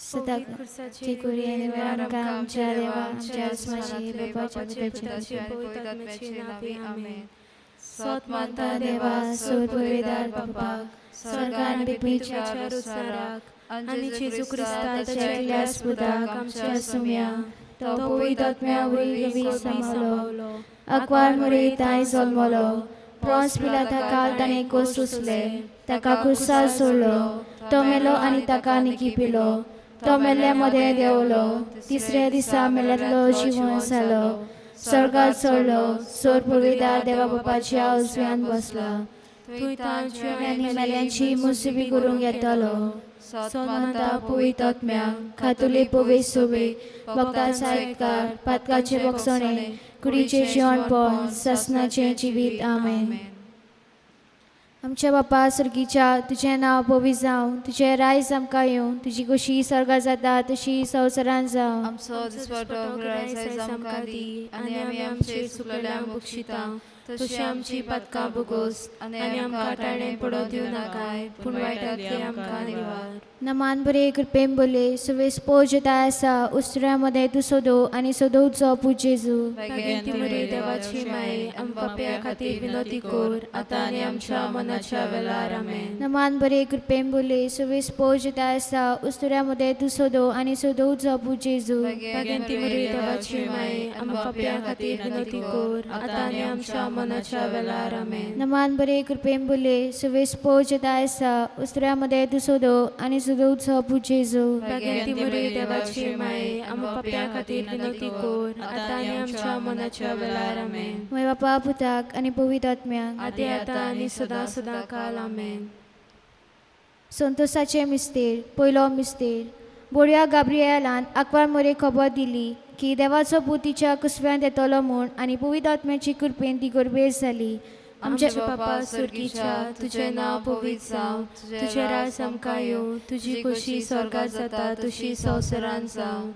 सदां खुर्साची कुरी निवार आमकां आमकां आमच्या आमच्या देवा देवा आमच्या आमच्या आसमाची आसमानांतले बापाच्या बापाचे पुताची पुताची आनी पवित्र आत्म्याचे नांवी आमेन. सोत मानता मानता देवा देवा सोद सोद पविदार पविदार बापाक बापाक स्वर्गान स्वर्गान पिपीच्या पिपीच्या रोजनाराक रोजनाराक आनी आनी जेजू जेजू क्रिस्ता क्रिस्ता ताच्या ताच्या एकल्याच एकल्याच पुताक पुताक आमच्या आमच्या सुम्या सुम्या तो तो पवित्र पवित्र आत्म्या आत्म्या वरवीं वरवीं सांबाळलो सांबाळलो आकवार आकवार मुरी मुरी तांय तांय जल्मलो जल्मलो प्रोन्स प्रोन्स पिलाता पिलाता काल काल ताणें ताणें कोस कोस सोंसले सोंसले ताका ताका खुर्सार खुर्सार सोडलो सोडलो तो तो मेलो मेलो आनी आनी ताका ताका निकिपिलो निकिपिलो तो तो मेल्ल्या मेल्ल्या मदें मदें देंवलो देंवलो तिसऱ्या तिसऱ्या दिसा दिसा मेल्यांतलो मेल्ल्यांतलो जिवन जिवन जालो जालो स्वर्गात स्वर्गात चडलो चडलो सोर सोर पविदार पविदार देवा देवा बापाच्या बापाच्या उजव्यान उजव्यान बसला बसला थंय तांची आनी आनी मेल्यांची मेल्यांची मुसुबी मुसुबी करूंक करूंक येतलो येतलो सोत सोत मानता मानता पवित्र पवित्र आत्म्याक आत्म्याक खातुले खातुले पवित्र पवित्र सोबे सोबे भक्ता भक्तांचो साहित्यकार एककार पातकाचे पातकाचे बोगसणे बोगसणे कुडीचें कुडीचें जिवणपण जिवणपण सासणाचें सासणाचें जिवीत जिवीत आमेन. आमेन. आमच्या बापा सर्गीच्या तुजें नांव पवित्र जावं तुजें रायज आमकां येवं तुजी खोशी स्वर्गात जाता तशी संवसारांत जावं. आमचो आमचो दिसवडो दिसवडो ग्रास ग्रास आयज आयज आमकां आमकां दी दी आनी आनी आमी आमी आमचे आमचे चुकलेल्यांक चुकलेल्यांक बक्षिता बक्षिता तशी तशी आमची आमची पातकां पातकां भोगोस भोगोस आनी आनी आमकां आमकां टाळणें टाळणें पडोवं पडोवं दिवं दिवं नाकाय नाकाय पूण पूण वायटांतली वायटांतली आमकां आमकां निवार. निवार. नमान बरे कृपेन बोले सुवेस पोजता आसा उस्त्र्या मदें तूं सोदो आनी सोदोवचो पूत जेजू. भाग्यवंती भाग्यवंती मरिये मरिये देवाची देवाची माये माये आमकां आमकां पापया पापया खातीर खातीर विनवती विनवती कर कर आतां आतां आनी आनी आमच्या आमच्या मनाच्या मनाच्या वेळार वेळार आमेन. आमेन. नमान बरे कृपेन बोले सुवेस पोजता आसा उस्त्र्या मदें तूं सोदो आनी सोदोवचो पूत जेजू. भाग्यवंती भाग्यवंती मरिये मरिये देवाची देवाची माये माये आमकां आमकां पापया पापया खातीर खातीर विनवती विनवती कर कर आतां आतां आनी आनी आमच्या आमच्या मनाच्या मनाच्या वेळार वेळार आमेन. आमेन. नमान बरे कृपेन बोले सुवेस पोजता आसा उस्त्र्या मदें तूं सोदो आनी सोदोवचो पूत जेजू. भाग्यवंती भाग्यवंती मरिये मरिये देवाची देवाची माये माये आमकां आमकां पापया पापया खातीर खातीर विनवती विनवती कर कर आतां आतां आनी आनी आमच्या आमच्या मनाच्या मनाच्या वेळार वेळार आमेन. आमेन. म्हज्या बापा पुताक आनी पवित्र आत्म्याक आदी आदी आतां आतां आनी आनी सदां सदां सदां सदां काल काल आमेन. आमेन. संतोषाचे मिस्तेर पयलो मिस्तेर बोडया गाब्रिएलान आकवार मोरे खबर दिली की देवाचो पूत तिच्या कुसव्यांत येतलो म्हूण आनी पवित्र आत्म्याची कृपेन ती गर्भेस्त जाली. आमच्या आमच्या बापा स्वर्गीच्या तुजें नांव पवित्र जावं तुजें राज आमकां येवं तुजी खोशी स्वर्गात जाता तशी संवसारांत जावं.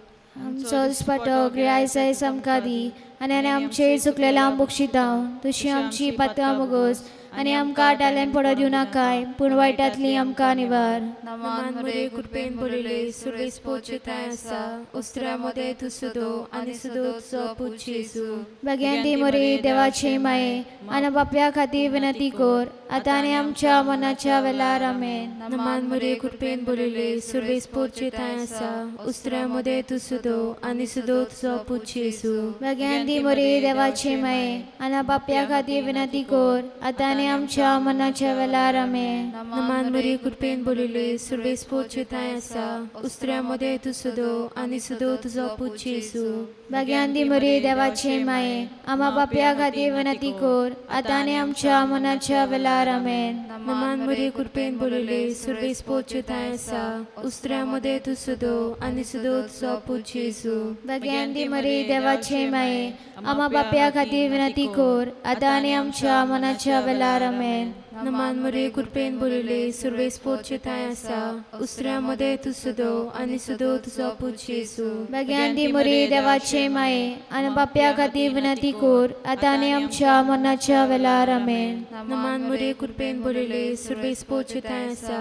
आमचो दिसपटो ग्रायस आयज आमकां दी आनी आनी आमचे चुकलेल्यांक बक्षिता तशी आमची पातकां भोगोस आनी आमकां टाल्यान पडो दिवं नाकाय पूण वायटांतली आमकां निवार. नमान मरिये कृपेन भरिल्ले सुर्वेस पोचेताय आसा उस्त्र्या मदें तूं सदो आनी सदोचो पूत जेजू. भाग्यवंती मरिये देवाचे माये आनी बापया खातीर विनंती कर आतां आनी आमच्या मनाच्या वेळार आमेन. नमान मरिये कृपेन भरिल्ले सुर्वेस पोचेताय आसा उस्त्र्या मदें तूं सदो आनी सदोचो पूत जेजू. भाग्यवंती मरिये देवाचे माये आनी बापया खातीर विनंती कर आतां आनी आमच्या मनाच्या वेळार आमेन. नमान मरिये कृपेन भरिल्ले सुर्वेस पोचेताय आसा उस्त्र्या मदें तूं सदो आनी सदो तुजो पूत जेजू. भाग्यवंती मरिये देवाचे माये आमा बापया खातीर विनंती कर आतां आनी आमच्या मनाच्या वेळार आमेन. नमान मरिये कृपेन भरिल्ले सुर्वेस पोचेताय आसा उस्त्र्या मदें तूं सदो आनी सदो तुजो पूत जेजू. भाग्यवंती मरिये देवाचे माये आमा बापया खातीर विनंती कर आतां आनी आमच्या मनाच्या वेळार आमेन. नमान मरिये कृपेन भरिल्ले सुर्वेस पोचेताय आसा उस्त्र्या मदें तूं सदो आनी सदो तुजो पूत जेजू. भाग्यवंती मरिये देवाचे माये आनी बापया खातीर विनंती कर आतां आनी आमच्या मनाच्या वेळार आमेन. नमान मरिये कृपेन भरिल्ले सुर्वेस पोचेताय आसा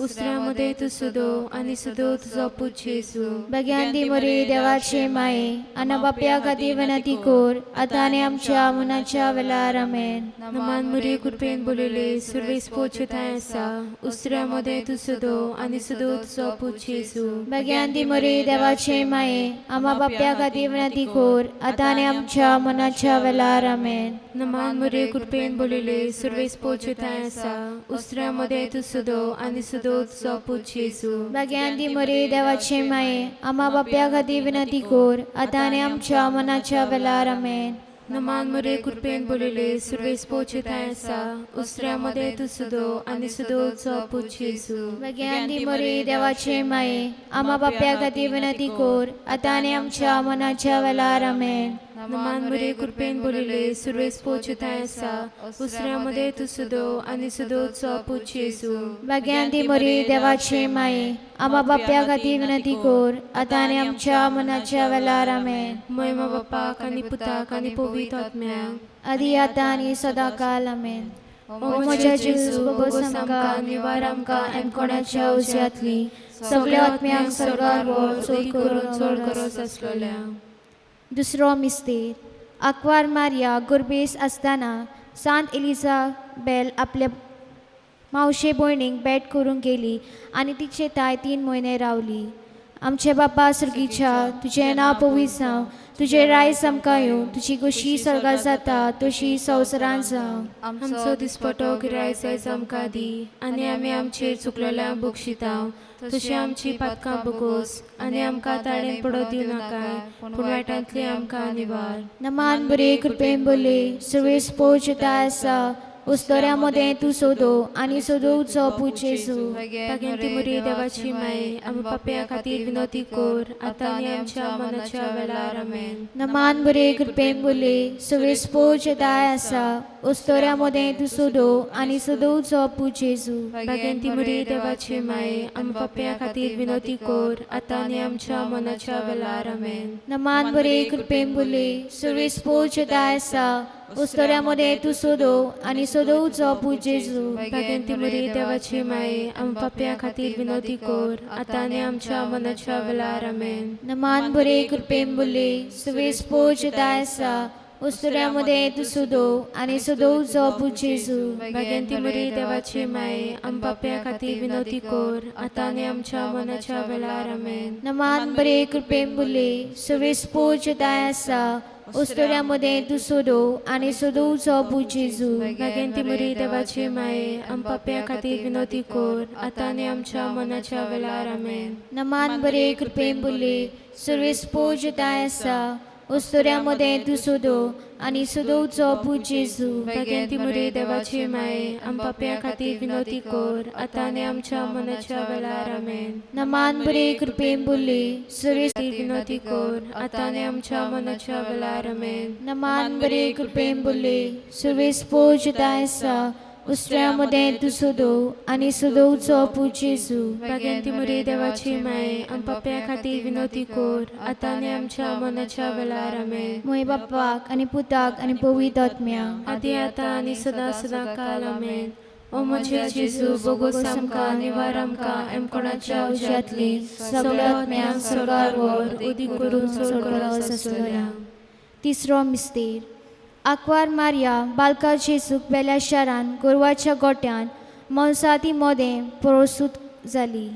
उस्त्र्या मदें तूं सदो आनी सदो तुजो पूत जेजू. भाग्यवंती मरिये देवाचे माये आनी बापया खातीर विनंती कर आतां आनी आमच्या मनाच्या वेळार आमेन. नमान मरिये कृपेन भरिल्ले सुर्वेस पोचेताय आसा उस्त्र्या मदें तूं सदो आनी सदो तुजो पूत जेजू. भाग्यवंती मरिये देवाचे माये आमा बापया खातीर विनंती कर आतां आनी आमच्या मनाच्या वेळार आमेन. नमान मरिये कृपेन भरिल्ले सुर्वेस पोचेताय आसा उस्त्र्या मदें तूं सदो आनी सदो तुजो पूत जेजू. भाग्यवंती मरिये देवाचे माये आमा बापया खातीर विनंती कर आतां आनी आमच्या मनाच्या वेळार आमेन. नमान मरिये कृपेन भरिल्ले सुर्वेस पोचेताय आसा उस्त्र्या मदें तूं सदो आनी सदोचो पूत जेजू. भाग्यवंती मरिये देवाचे माये आमा बापया खातीर विनंती कर आतां आनी आमच्या मनाच्या वेळार आमेन. नमान मरिये कृपेन भरिल्ले सुर्वेस पोचेताय आसा उस्त्र्या मदें तूं सदो आनी सदोचो पूत जेजू. भाग्यवंती मरिये देवाचे माये आमा बापया खातीर विनंती कर आतां आनी आमच्या मनाच्या वेळार आमेन. महिमा बापाक आनी पुताक आनी पवित्र आत्म्याक आदी आतां आनी सदां काल आमेन. ओ म्हज्या जेजू भोगोस आमकां निवार आमकां एमकोणाच्या उज्यांतली सगळ्या आत्म्यांक स्वर्गार व्हर चड करून चड गरज आसलेल्या. दुसरो मिस्तेर आंकवार मारिया गुरबेस आसतना सांत एलिजाबेल आपल्या मावशे भयणीक भेट करूंक गेली आनी तिचे ताय 3 म्हयने रावली. आमचे बापा सुर्गीच्या तुजें नांव पवित्र जावं, तुजें रायज आमकां येवं, तुजी खोशी स्वर्गार जाता तशी संवसारांत जावं. आमचो दिसपटो गिरायक आयज आमकां दी आनी आमी आमचेर चुकलेल्यांक बक्षिता तशी आमची पातकां बगोस आनी आमकां ताणें पडो दिवं नाका पूण वायटांतली आमकां निवार. नमान बरे कृपेन बोले सुवेस पोचता आसा उस्तोऱ्या मदें तूं सोदो आनी सोदोवचो पूत जेजू. बागेंती मुरी देवाची माय आमी पापया खातीर विनोती कर आतां आनी आमच्या मनाच्या वेळार. आमेन. नमान बरे कृपेन बोले सुवेस पोचता आसा उस्तोऱ्या मदें तूं सोदो आनी सोदोवचो पूत जेजू. बागेंती मुरी देवाची माय आमी पापया खातीर विनोती कर आतां आनी आमच्या मनाच्या वेळार. आमेन. नमान बरे कृपेन बोले सुवेस पोचता आसा उस्तोऱ्या मदें तूं सोदो आनी सोदोवचो पूत जेजू. बागेंती मुरी देवाची माय आमी पापया खातीर विनोती कर आतां आनी आमच्या मनाच्या वेळार. आमेन. नमान बरे कृपेन बोले सुवेस पोचता आसा उस्तोऱ्या मदें तूं सोदो आनी सोदोवचो पूत जेजू. बागेंती मुरी देवाची माय आमी पापया खातीर विनोती कर आतां आनी आमच्या मनाच्या वेळार. आमेन. नमान बरे कृपेन बोले सुवेस पोचता आसा उस्तोऱ्या मदें तूं सोदो आनी सोदोवचो पूत जेजू. बागेंती मुरी देवाची माय आमी पापया खातीर विनोती कर आतां आनी आमच्या मनाच्या वेळार. आमेन. नमान बरे कृपेन बोले सुवेस पोचता आसा उस्तोऱ्या मदें तूं सोदो आनी सोदोवचो पूत जेजू. बागेंती मुरी देवाची माय आमी पापया खातीर विनोती कर आतां आनी आमच्या मनाच्या वेळार. आमेन. नमान बरे कृपेन बोले सुवेस विनोती कर आतां आनी आमच्या मनाच्या वेळार. आमेन. नमान बरे कृपेन बोले सुवेस पोचता आसा उस्तोऱ्या मदें तूं सोदो आनी सोदोवचो पूत जेजू. बागेंती मुरी देवाची माय आमी पापया खातीर विनोती कर आतां आनी आमच्या मनाच्या वेळार. आमेन. मोय बापाक आनी पुताक आनी पवित्र आत्म्याक आदी आतां आनी सदां सदां काल. आमेन. ओ म्हजे जेजू भोगोस आमकां निवार आमकां एमकोणाच्या उज्यांतली सगळ्या आत्म्यांक स्वर्गार व्हर उदीक करून चड गरज आसलेल्या. तिसरो मिस्तेर आंकवार मारिया बालका जेजूक बेल्या शारान गोरवाच्या गोट्यान मनसाती मोदें प्रोसूत जाली.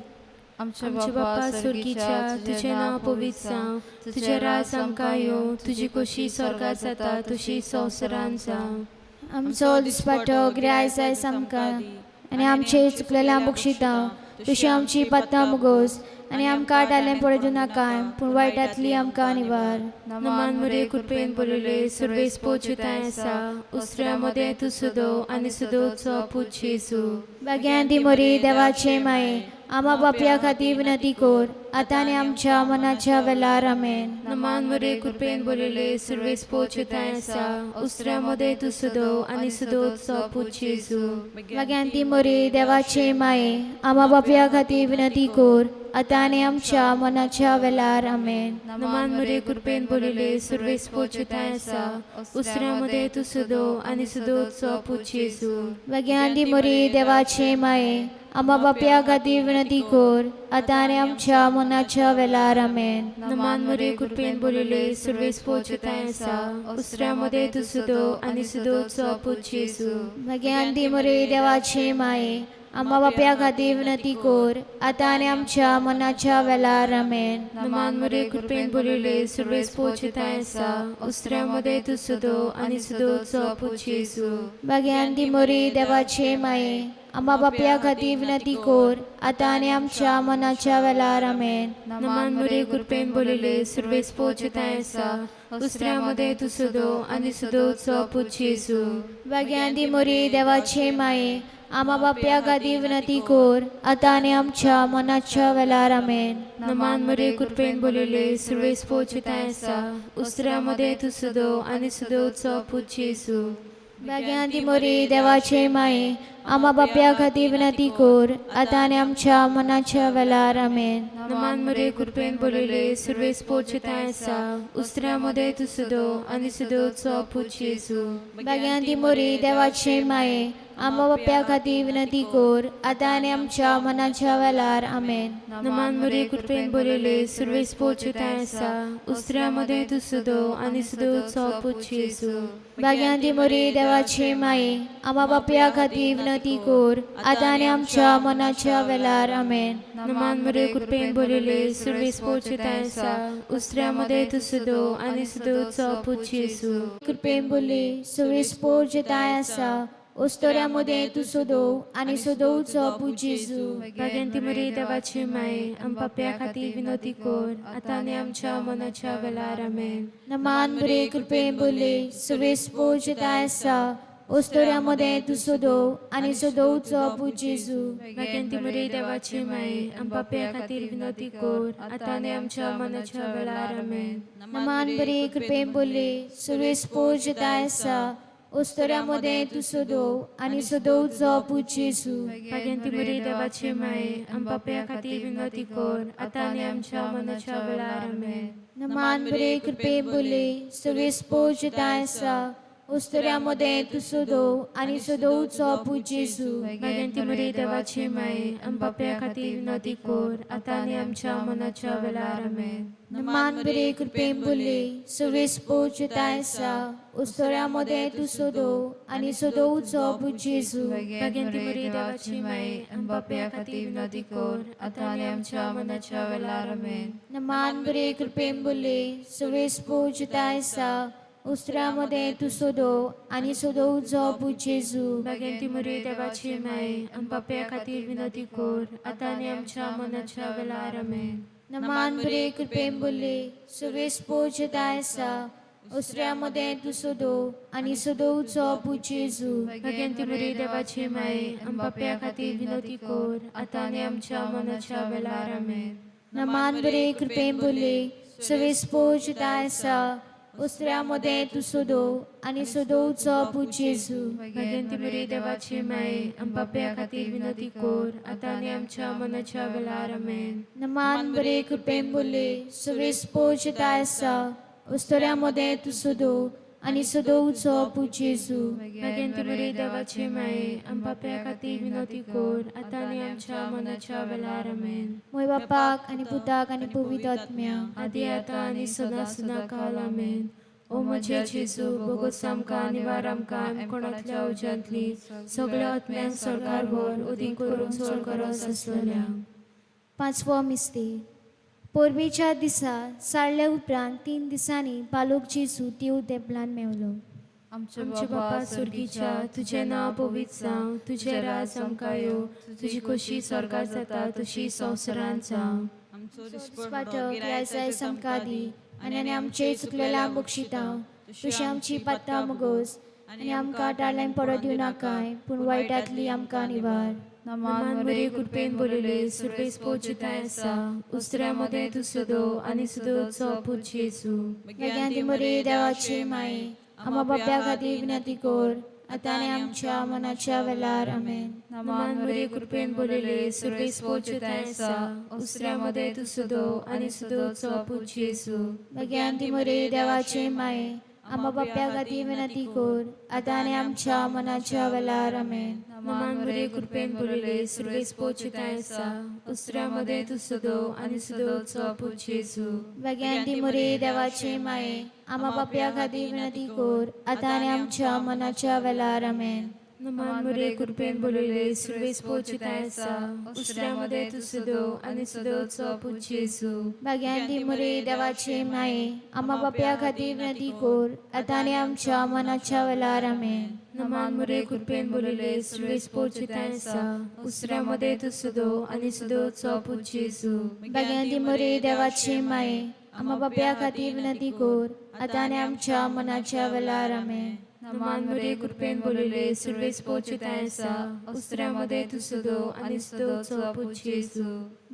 आमच्या बापा सुर्गीच्या तुजें नांव पवित्र जावं, तुजें राज आमकां येवं, तुजी खोशी स्वर्गार जाता तशी संवसारांत जावं. आमचो दिसपाटो गिरायक आयज आमकां आनी आमचे चुकलेल्या बक्षिता तशी आमची पात्तां मुगोस आनी आमकां डालें पडूं नाका पूण वायटांतली आमकां निवार. नमान मुरे कृपेन बोलले सुर्वेस पोचताय आसा उसऱ्या मदें तूं सुदो आनी सुदोवचो पूत जेजू. भाग्यांती मोरी देवाचे माये आमा बापया खातीर विनंती कर आतां आनी आमच्या मनाच्या वेळार. आमेन. नमान मुरे कृपेन बोलले सुर्वेस पोचताय आसा उसऱ्या मदें तूं सुदो आनी सुदोवचो पूत जेजू. भाग्यांती मोरी देवाचे माये आमा बापया खातीर विनंती कर आतां आनी आमच्या मनाच्या वेळार. आमेन. नमान मुरे कृपेन बोलले सुर्वेस पोचताय आसा उसऱ्या मदें तूं सुदो आनी सुदोवचो पूत जेजू. भाग्यांती मोरी देवाचे माये आमा बापया खातीर विनंती कर आतां आनी आमच्या मनाच्या वेळार. आमेन. नमान मुरे कृपेन बोलले सुर्वेस पोचताय आसा उसऱ्या मदें तूं सुदो आनी सुदोवचो पूत जेजू. भाग्यांती मोरी देवाचे माये आमा बापया खातीर विनंती कर आतां आनी आमच्या मनाच्या वेळार. आमेन. नमान मुरे कृपेन बोलले सुर्वेस पोचताय आसा उसऱ्या मदें तूं सुदो आनी सुदोवचो पूत जेजू. भाग्यांती मोरी देवाचे माये आमा बापया खातीर विनंती कर आतां आनी आमच्या मनाच्या वेळार. आमेन. नमान मुरे कृपेन बोलले सुर्वेस पोचताय आसा उसऱ्या मदें तूं सुदो आनी सुदोवचो पूत जेजू. भाग्यांती मोरी देवाचे माये आमा बापया खातीर विनंती कर आतां आनी आमच्या मनाच्या वेळार. आमेन. नमान मुरे कृपेन बोलले सुर्वेस पोचताय आसा उसऱ्या मदें तूं सुदो आनी सुदोवचो पूत जेजू. भाग्यांती मोरी देवाचे माये आमा बापया खातीर विनंती कर आतां आनी आमच्या मनाच्या वेळार. आमेन. नमान मुरे कृपेन बोलले सुर्वेस पोचताय आसा उसऱ्या मदें तूं सुदो आनी सुदोवचो पूत जेजू. भाग्यांती मोरी देवाचे माये आमच्या बाप्या खातीर विनंती कर आतां आनी आमच्या मनाच्या वेलार. आमेन. नमान मरे कृपेन भरलेले सुर्वेस पोचताय आसा उस्त्र्या मदें तूं सदो आनी सदोचो पूत जेजू. भाग्यांती मरे देवाची माये आमा बापया खातीर विनंती कर आतां आनी आमच्या मनाच्या वेलार. आमेन. नमान मरे कृपेन भरलेले सुर्वेस पोचताय आसा उस्त्र्या मदें तूं सदो आनी सदोचो पूत जेजू. कृपेन बोली सुरेश पोर्जताय आसा ओस्तोऱ्या मदें तूं सदो आनी सदोवचो पूत जेजू. भाग्यांती मरे देवाची माये आम पापया खातीर विनंती कर आतां आनी आमच्या मनाच्या वेलार. आमेन. नमान बरे कृपेन बोली सुरेश पोर्जताय आसा ओस्तोऱ्या मदें तूं सदो आनी सदोवचो पूत जेजू. भाग्यांती मरे देवाची माये आम पापया खातीर विनंती कर आतां आनी आमच्या मनाच्या वेलार. आमेन. नमान बरे कृपेन बोली सुरेश पोर्जताय आसा ओस्तोऱ्या मदें तूं सदो आनी सदोवचो पूत जेजू. भाग्यांती मरे देवाची माये आम पापया खातीर विनंती कर आतां आनी आमच्या मनाच्या वेलार. आमेन. नमान बरे कृपेन बोली सुरेश पोर्जताय आसा ओस्तोऱ्या मदें तूं सदो आनी सदोवचो पूत जेजू. भाग्यांती मरे देवाची माये आम पापया खातीर विनंती कर आतां आनी आमच्या मनाच्या वेलार. आमेन. नमान बरे कृपेन बोली सुरेश पोर्जताय आसा ओस्तोऱ्या मदें तूं सदो आनी सदोवचो पूत जेजू. भाग्यांती मरे देवाची माये आम पापया खातीर विनंती कर आतां आनी आमच्या मनाच्या वेलार. आमेन. नमान बरे कृपेन बोली सुरेश पोर्जताय आसा ओस्तोऱ्या मदें तूं सदो आनी सदोवचो पूत जेजू. भाग्यांती मरे देवाची माये आम पापया खातीर विनंती कर आतां आनी आमच्या मनाच्या वेलार. आमेन. नमान बरे कृपेन बोली सुरेश पोर्जताय आसा ओसऱ्या मदें तूं सदो आनी सदोवचो पूत जेजू. भाग्यांती मरे देवाची माये आम पापया खातीर विनंती कर आतां आनी आमच्या मनाच्या वेलार. आमेन. नमान बरे कृपेन बोली सुरेश पोर्जताय आसा ओसऱ्या मदें तूं सदो आनी सदोवचो पूत जेजू. भाग्यांती मरे देवाची माये आम पापया खातीर विनंती कर आतां आनी आमच्या मनाच्या वेलार. आमेन. नमान बरे कृपेन बोली सुरेश पोर्जताय आसा ओस्तोऱ्या मदें तूं सदो आनी सदोवचो पूत जेजू. भाग्यांती मरे देवाची माये आम पापया खातीर विनंती कर आतां आनी आमच्या मनाच्या वेलार. आमेन. मोय बापाक आनी पुताक आनी पवित्र आत्म्याक आदी आतां आनी सदां सदां काल. आमेन. ओ म्हजे जेजू बोगोस आमकां निवार आमकां कोणांतल्या उज्यांतली सगळ्या आत्म्यांक सरकार व्हर उदीक करून चड गरज आसलेल्या. पांचवो मिस्तेर. परबेच्या दिसा साडल्या उपरांत 3 दिसांनी पालोक जेजू देव तेंपलान मेवलो. आमचे बापा स्वर्गीच्या तुजें नांव पवित्र जावं, तुजें राज आमकां यो, तुजी खोशी स्वर्गार जाता तशी संवसारांत जावं. आमचो दिसपाटो गिरायसाय आमकां दी आनी आनी आमचे चुकलेल्या बक्षितां तशी आमची पात्ता मुगोस आनी आमकां टाळ्यान पडत दिवं नाकाय पूण वायटांतली आमकां निवार. नमान मरे कृपेन भरलेले सुर्वेस पोचिताय आसा उस्त्र्या मदें तूं सदो आनी सदोचो पूत जेजू. भाग्यांती मरे देवाची माये आमा बाप्या खातीर विनंती कर आतां आनी आमच्या मनाच्या वेलार. आमेन. नमान मरे कृपेन भरलेले सुर्वेस पोचिताय आसा उस्त्र्या मदें तूं सदो आनी सदोचो पूत जेजू. भाग्यांती मरे देवाची माये आमा बाप्या खातीर विनंती कर आतां आनी आमच्या मनाच्या वेलार. आमेन. नमान मरे कृपेन भरलेले सुर्वेस पोचिताय आसा उस्त्र्या मदें तूं सदो आनी सदोचो पूत जेजू. भाग्यांती मरे देवाची माये आमा बाप्या खातीर विनंती कर आतां आनी आमच्या मनाच्या वेलार. आमेन. नमान मरे कृपेन भरलेले सुर्वेस पोचिताय आसा उस्त्र्या मदें तूं सदो आनी सदोचो पूत जेजू. भाग्यांती मरे देवाची माये आमा बाप्या खातीर विनंती कर आतां आनी आमच्या मनाच्या वेलार. आमेन. नमान मरे कृपेन भरलेले सुर्वेस पोचिताय आसा उस्त्र्या मदें तूं सदो आनी सदोचो पूत जेजू. भाग्यांती मरे देवाची माये आमा बाप्या खातीर विनंती कर आतां आनी आमच्या मनाच्या वेलार. आमेन. नमान मरे कृपेन भरलेले सुर्वेस पोचिताय आसा उस्त्र्या मदें तूं सदो आनी सदोचो पूत जेजू.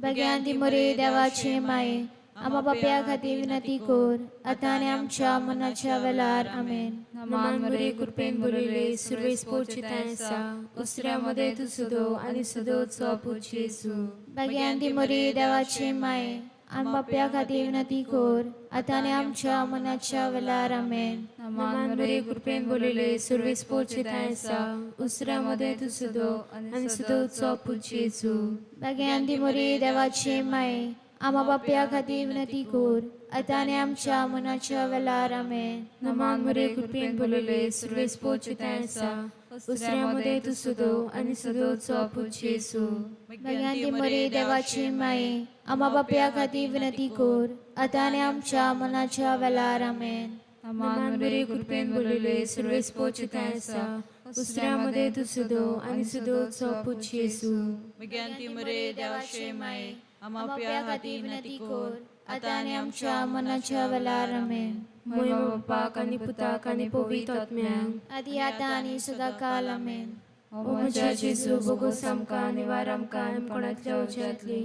भाग्यांती मरे देवाची माये आमा बाप्या खातीर विनंती कर आतां आनी आमच्या मनाच्या वेलार. आमेन. नमान मरे कृपेन भरलेले सुर्वेस पोचिताय आसा उस्त्र्या मदें तूं सदो आनी सदोचो पूत जेजू. भाग्यांती मरे देवाची माये आम बाप्या खातीर विनंती कर आतां आनी आमच्या मनाच्या वेलार. आमेन. नमान मरे कृपेन बोलले सुर्वेस पोचे आसा उसऱ्या मदें तूं सुदो आनी सुदोचो पूत जेजू. भाग्यांती मोरी देवाची माई आमा बापया खातीर विनंती कोर आतां आनी आमच्या मनाच्या वेळार. आमेन. नमान मरे कृपेन बोलले सुर्वेस पोचे आसा उसऱ्या मदें तूं सुदो आनी सुदोचो पूत जेजू. भाग्यांती मोरी देवाची माई आमा बापया खातीर विनंती कोर आतां आनी आमच्या मनाच्या वेळार. आमेन. नमान मरे कृपेन बोलले सुर्वेस पोचे आसा उसऱ्या मदें तूं सुदो आनी सुदोचो पूत जेजू. भाग्यांती मरे देवाचे माये आमा आमा खातीर विनंती कोर आतां आनी आमच्या मनाच्या वेळार. आमेन. मोय बापाक आनी पुताक आनी पवित्र आत्म्याक आदी आतां आनी सदांकाल. आमेन. ओ म्हज्या जेजू बोगोस आमकां निवार आमकां कोणांतल्या उज्यांतली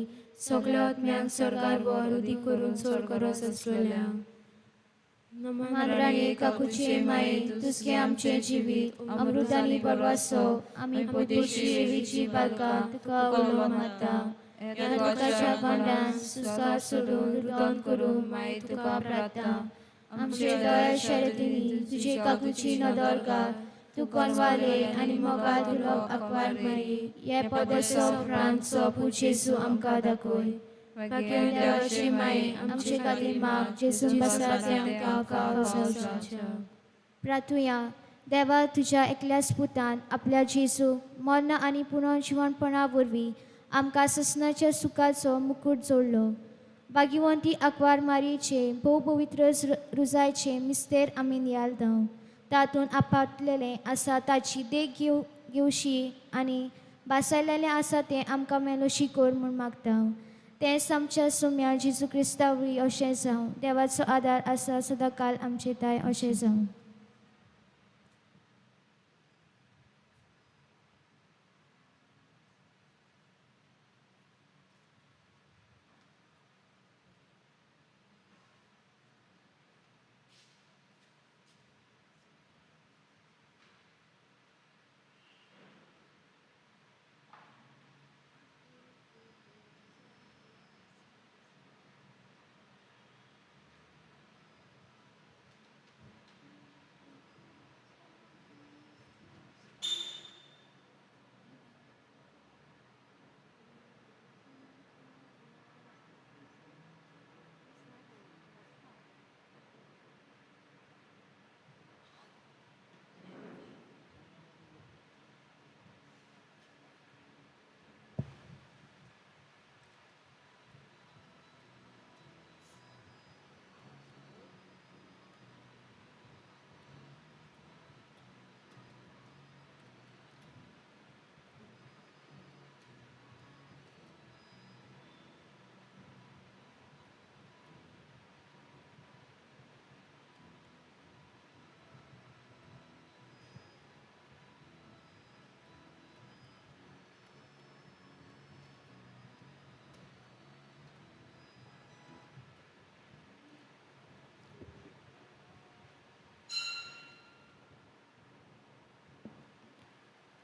सगल्या आत्म्यांक स्वर्गार व्हर उदीक करून चड गरज आसलेल्या. नमान राणी काकुचे माई तुसगे आमचें जिवीत अमृत आनी बरवासो आमी परदेशी देवीची बालकां तुका उलो मारता. ह्या दुखाच्या भांडान सुस्कार सोडून रुदन करून माई तुका प्रार्थना. आमचे दया शरतीनी तुजे काकुची नदर घाल तूं कोनवाले आनी मोगा तुलो आकवार मारी हे पदसो उपरांतचो पूत जेजू आमकां दाखय. देवाची माई आमचे खातीर माग जेजून बसा तें आमकां फाव जावचें. प्रार्थुया. देवा तुज्या एकल्याच पुतान आपल्या जेजू मर्ण आनी पुनर्जिवणपणा वरवीं आमकां ससनाच्या सुखाचो मुकूट जोडलो. भाग्यवंती आकवार मारयेचे भोव पवित्र रुजायचे मिस्तेर आमी नियालतांव तातूंत आपटलेलें आसा ताची देख घेवशी आनी बासायलेलें आसा तें आमकां मेलोशी कर म्हूण मागता. तेंच आमच्या सुम्या जेजू क्रिस्ता वरवीं अशें जावं. देवाचो आदार आसा सदांकाल आमचे ताय अशें जावं.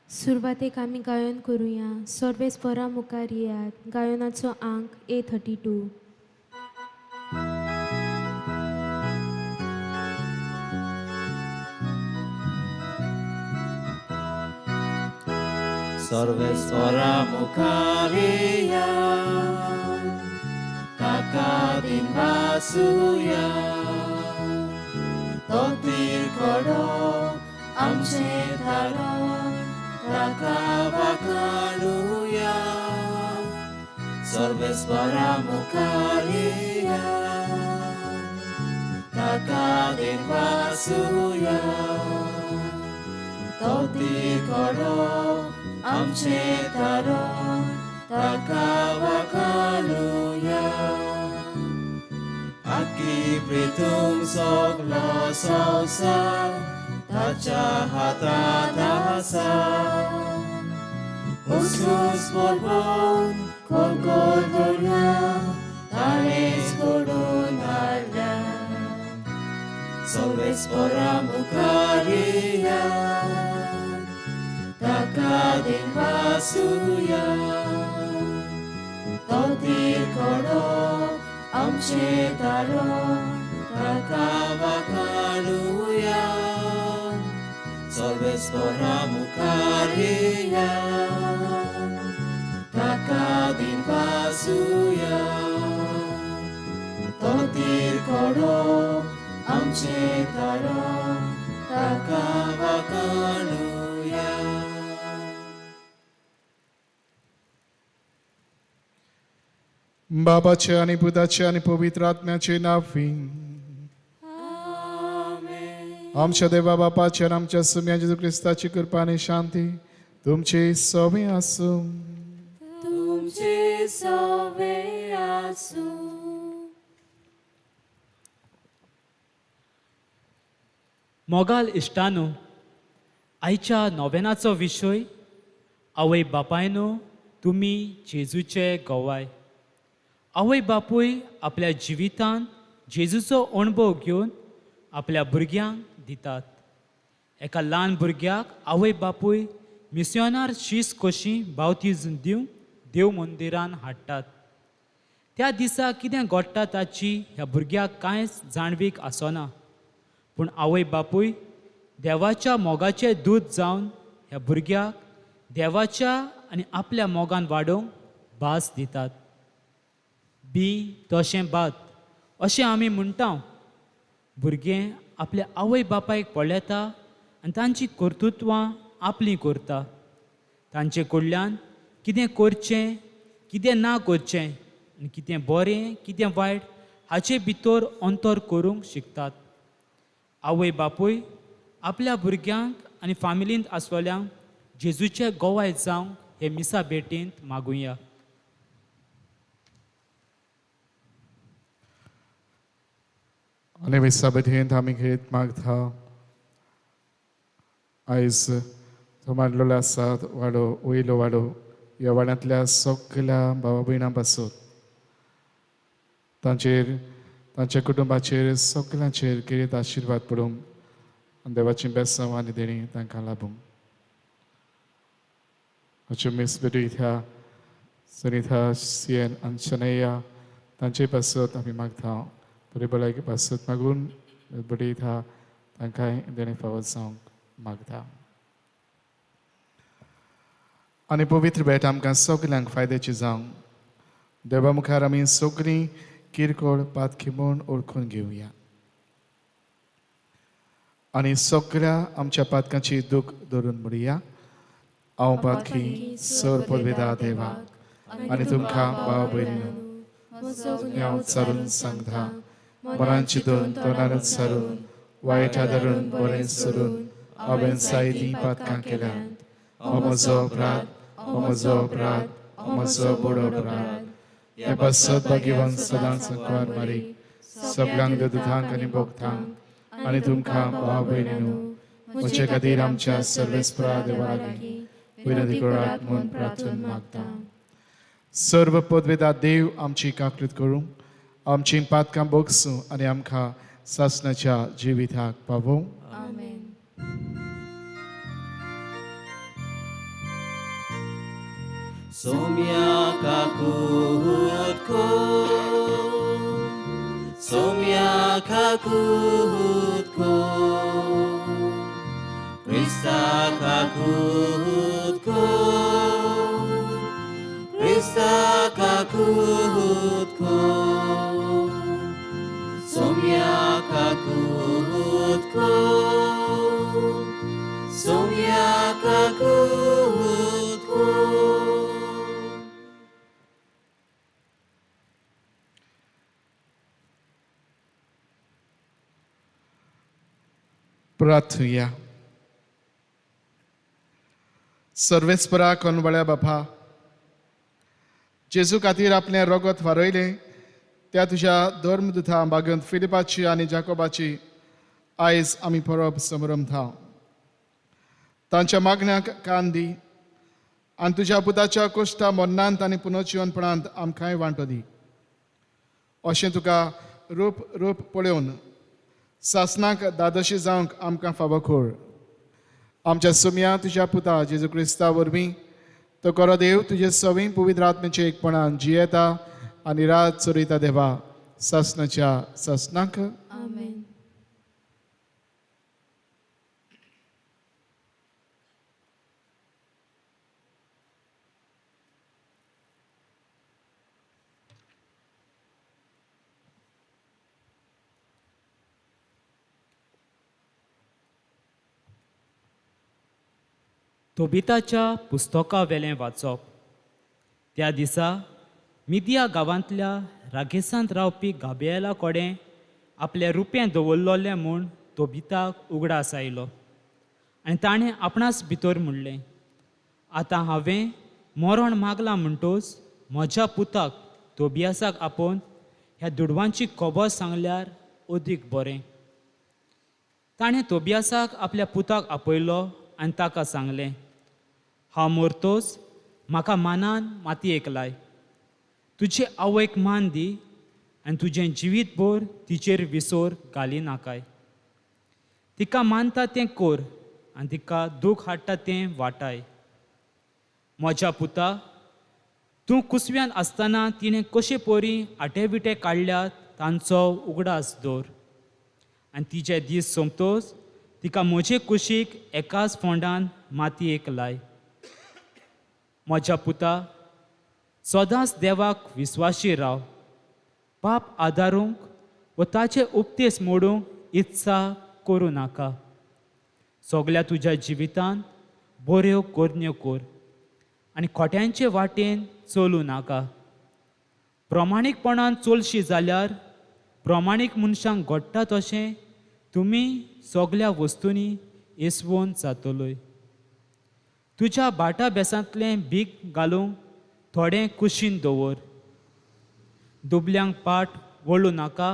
सुरवातेक आमी गायन करुया. सर्वेस्परा मुखार येयात. गायनाचो आंक A32. सर्वेस्परा मुखार येयात ताका दिनवासुया तो तिरकडो आमचें धाडोन ताका वाखाणुया. सर्वेस्परा मुखार येयात ताका दिनवासुया तो तिरकडो आमचें धाडोन ताका वाखाणुया. आकी प्रितूम सगलो संवसार ताच्या हातांत आसा. उसपूस बरोवन खोल दर्या ताणेंच घडोवन हाडल्या. सर्वेस्परा मुखार येयात ताका दिनवासुया तो तिरकडो आमचें धाडोन ताका वाखाणुया सर्वेस्परा मुखार येया ताका दिनवासुया तो तीर कोडो आमचे तारो ताका वाखाणुया. बाबाचे आनी पुताचे आनी पवित्र आत्म्याचे नांवी. आमच्या देवा बापाचे आनी आमच्या सुम्या जेजू क्रिस्ताची कृपा आनी शांती तुमची सवे आसूं. तुमचे सवे आसूं. मोगाल इश्टानो, आयच्या नोवेनाचो विशय आवय बापायनो तुमी जेजूचे गवाय. आवय बापूय आपल्या जिवितांत जेजूचो अणभव घेवन आपल्या भुरग्यांक दितात. एका ल्हान भुरग्याक आवय बापूय मिस्योनार शीस कशी बावतीज दिवंक देव मंदिरान हाडटात. त्या दिसा कितें घडटा ताची ह्या भुरग्याक कांयच जाणवीक आसना, पूण आवय बापूय देवाच्या मोगाचें दूत जावन ह्या भुरग्याक देवाच्या आनी आपल्या मोगान वाडोवंक भास दितात. बी तशें भात अशें आमी म्हणटा. भुरगें आपल्या आवय बापायक पळयता आनी तांची कर्तृत्वां आपलीं करता. तांचे कडल्यान कितें करचें, कितें ना करचें आनी कितें बरें कितें वायट हाचे भितर अंतर करूंक शिकतात. आवय बापूय आपल्या भुरग्यांक आनी फामिलींत आसलेल्यांक जेजूचे गोवाय जावंक हे मिसा भेटींत मागुया. आनी मिसा भेटींत आमी घेत मागता आयज तो मांडलेलो आसा वाडो वयलो वाडो ह्या वाड्यांतल्या सगल्या भावा भयणां पासून तांचेर तांच्या कुटुंबाचेर सगल्यांचेर किरेत आशिर्वाद पडूंक आनी देवाची बेसांव आनी देणी तांकां लाबूंक. अच्यो मीस भेटी ह्या सनिथा सियन आनी शनय्या तांचे पासत आमी मागता बरी भलायकी पासत मागून बरी ह्या तांकांय देणें फावो जावंक मागता. आनी पवित्र भेट आमकां सगल्यांक फायद्याची जावंक देवा मुखार आमी सगळीं किरकोळ पातकी म्हूण ओळखून घेवया आनी सगळ्या आमच्या पातकांची दूख धरून म्हणुया. हांव पातकी सर पदवेदा देवा आनी तुमकां भाव भयणीनो हांव सारून सांगता मनान चिंतून तोंडानच सारून वायट धरून बरें सरून हांवें जायतीं पातकां केल्यांत. हो म्हजो अपराध, हो म्हजो अपराध, हो म्हजो व्हड अपराध. हे पासत भाग्यवान सदांच संकवार मारी सगळ्यांक दुधांक आनी भोगतांक आनी तुमकां भाव भयणीनो म्हजे खातीर आमच्या सर्वेस्परा देवा लागीं विनंती करात म्हूण प्रार्थना मागता. सर्व पदवेदा देव आमची काकृत करूं, आमची पातकां बोगसूं आनी आमकां सासणाच्या जिविताक पावोवं. आमेन. Somya kakut ko, somya kakut ko, Krista kakut ko, Krista kakut ko, somya kakut ko, somya kakut ko. प्रार्थुया. सर्वेस्परा कोनवळ्या बापा, जेजू खातीर आपलें रगत फारयलें त्या तुज्या धर्मदुता बागून फिलिपाची आनी जाकोबाची आयज आमी परब समरमता. तांच्या मागण्यांक कान दी आनी तुज्या पुताच्या कोश्टा मरणांत आनी पुनर्जिवनपणांत आमकांय वांटो दी. अशें तुका रूप रूप पळोवन सासणाक दादोशी जावंक आमकां फावो खोळ. आमच्या सुमया तुज्या पुता जेजू क्रिस्ता वरवीं तो करो देव तुजे सवीं पवित्र आत्म्याचे एकपणान जियेता आनी रात चरयता देवा सासणाच्या सासणाक. तोबिताच्या पुस्तका वेलें वाचप. त्या दिसा मिदिया गांवांतल्या रागेसांत रावपी गाबियेला कडेन आपलें रुपें दवरलोलें म्हूण तोबिताक उगडास आयलो आनी ताणें आपणास भितर म्हणलें, आतां हांवें मरण मागलां म्हणटोच म्हज्या पुताक तोबियासाक आपोवन ह्या दुडवांची खबर सांगल्यार अदीक बरें. ताणें तोबियासाक आपल्या पुताक आपयलो आनी ताका सांगलें, हांव मरतोच म्हाका मानान मातयेक लाय, तुजे आवयक मान दी आनी तुजें जिवीतभर तिचेर विसर घाली नाकाय. तिका मानता तें कर आनी तिका दूख हाडटा तें वाटाय. म्हज्या पुता, तूं कुसव्यान आसतना तिणें कशे परी आटे विटे काडल्यात तांचो उगडास दवर आनी तिजे दीस सोंपतोच तिका म्हजे कुशीक एकाच फोंडान मातयेक लाय. म्हज्या पुता, सदांच देवाक विस्वाशी राव, पाप आदारूंक व ताचे उपदेश मोडूंक इत्सा करूं नाका. सगल्या तुज्या जिवितांत बऱ्यो करण्यो कर आनी खोट्यांचे वाटेन चलूं नाका. प्रमाणीकपणान चलशी जाल्यार प्रमाणीक मनशांक घडटा तशें तुमी सगल्या वस्तूंनी येसवून जातलोय. तुज्या भाटा बेसांतलें भीक घालूंक थोडें कुशीन दवर. दुबल्यांक पाट वळूं नाका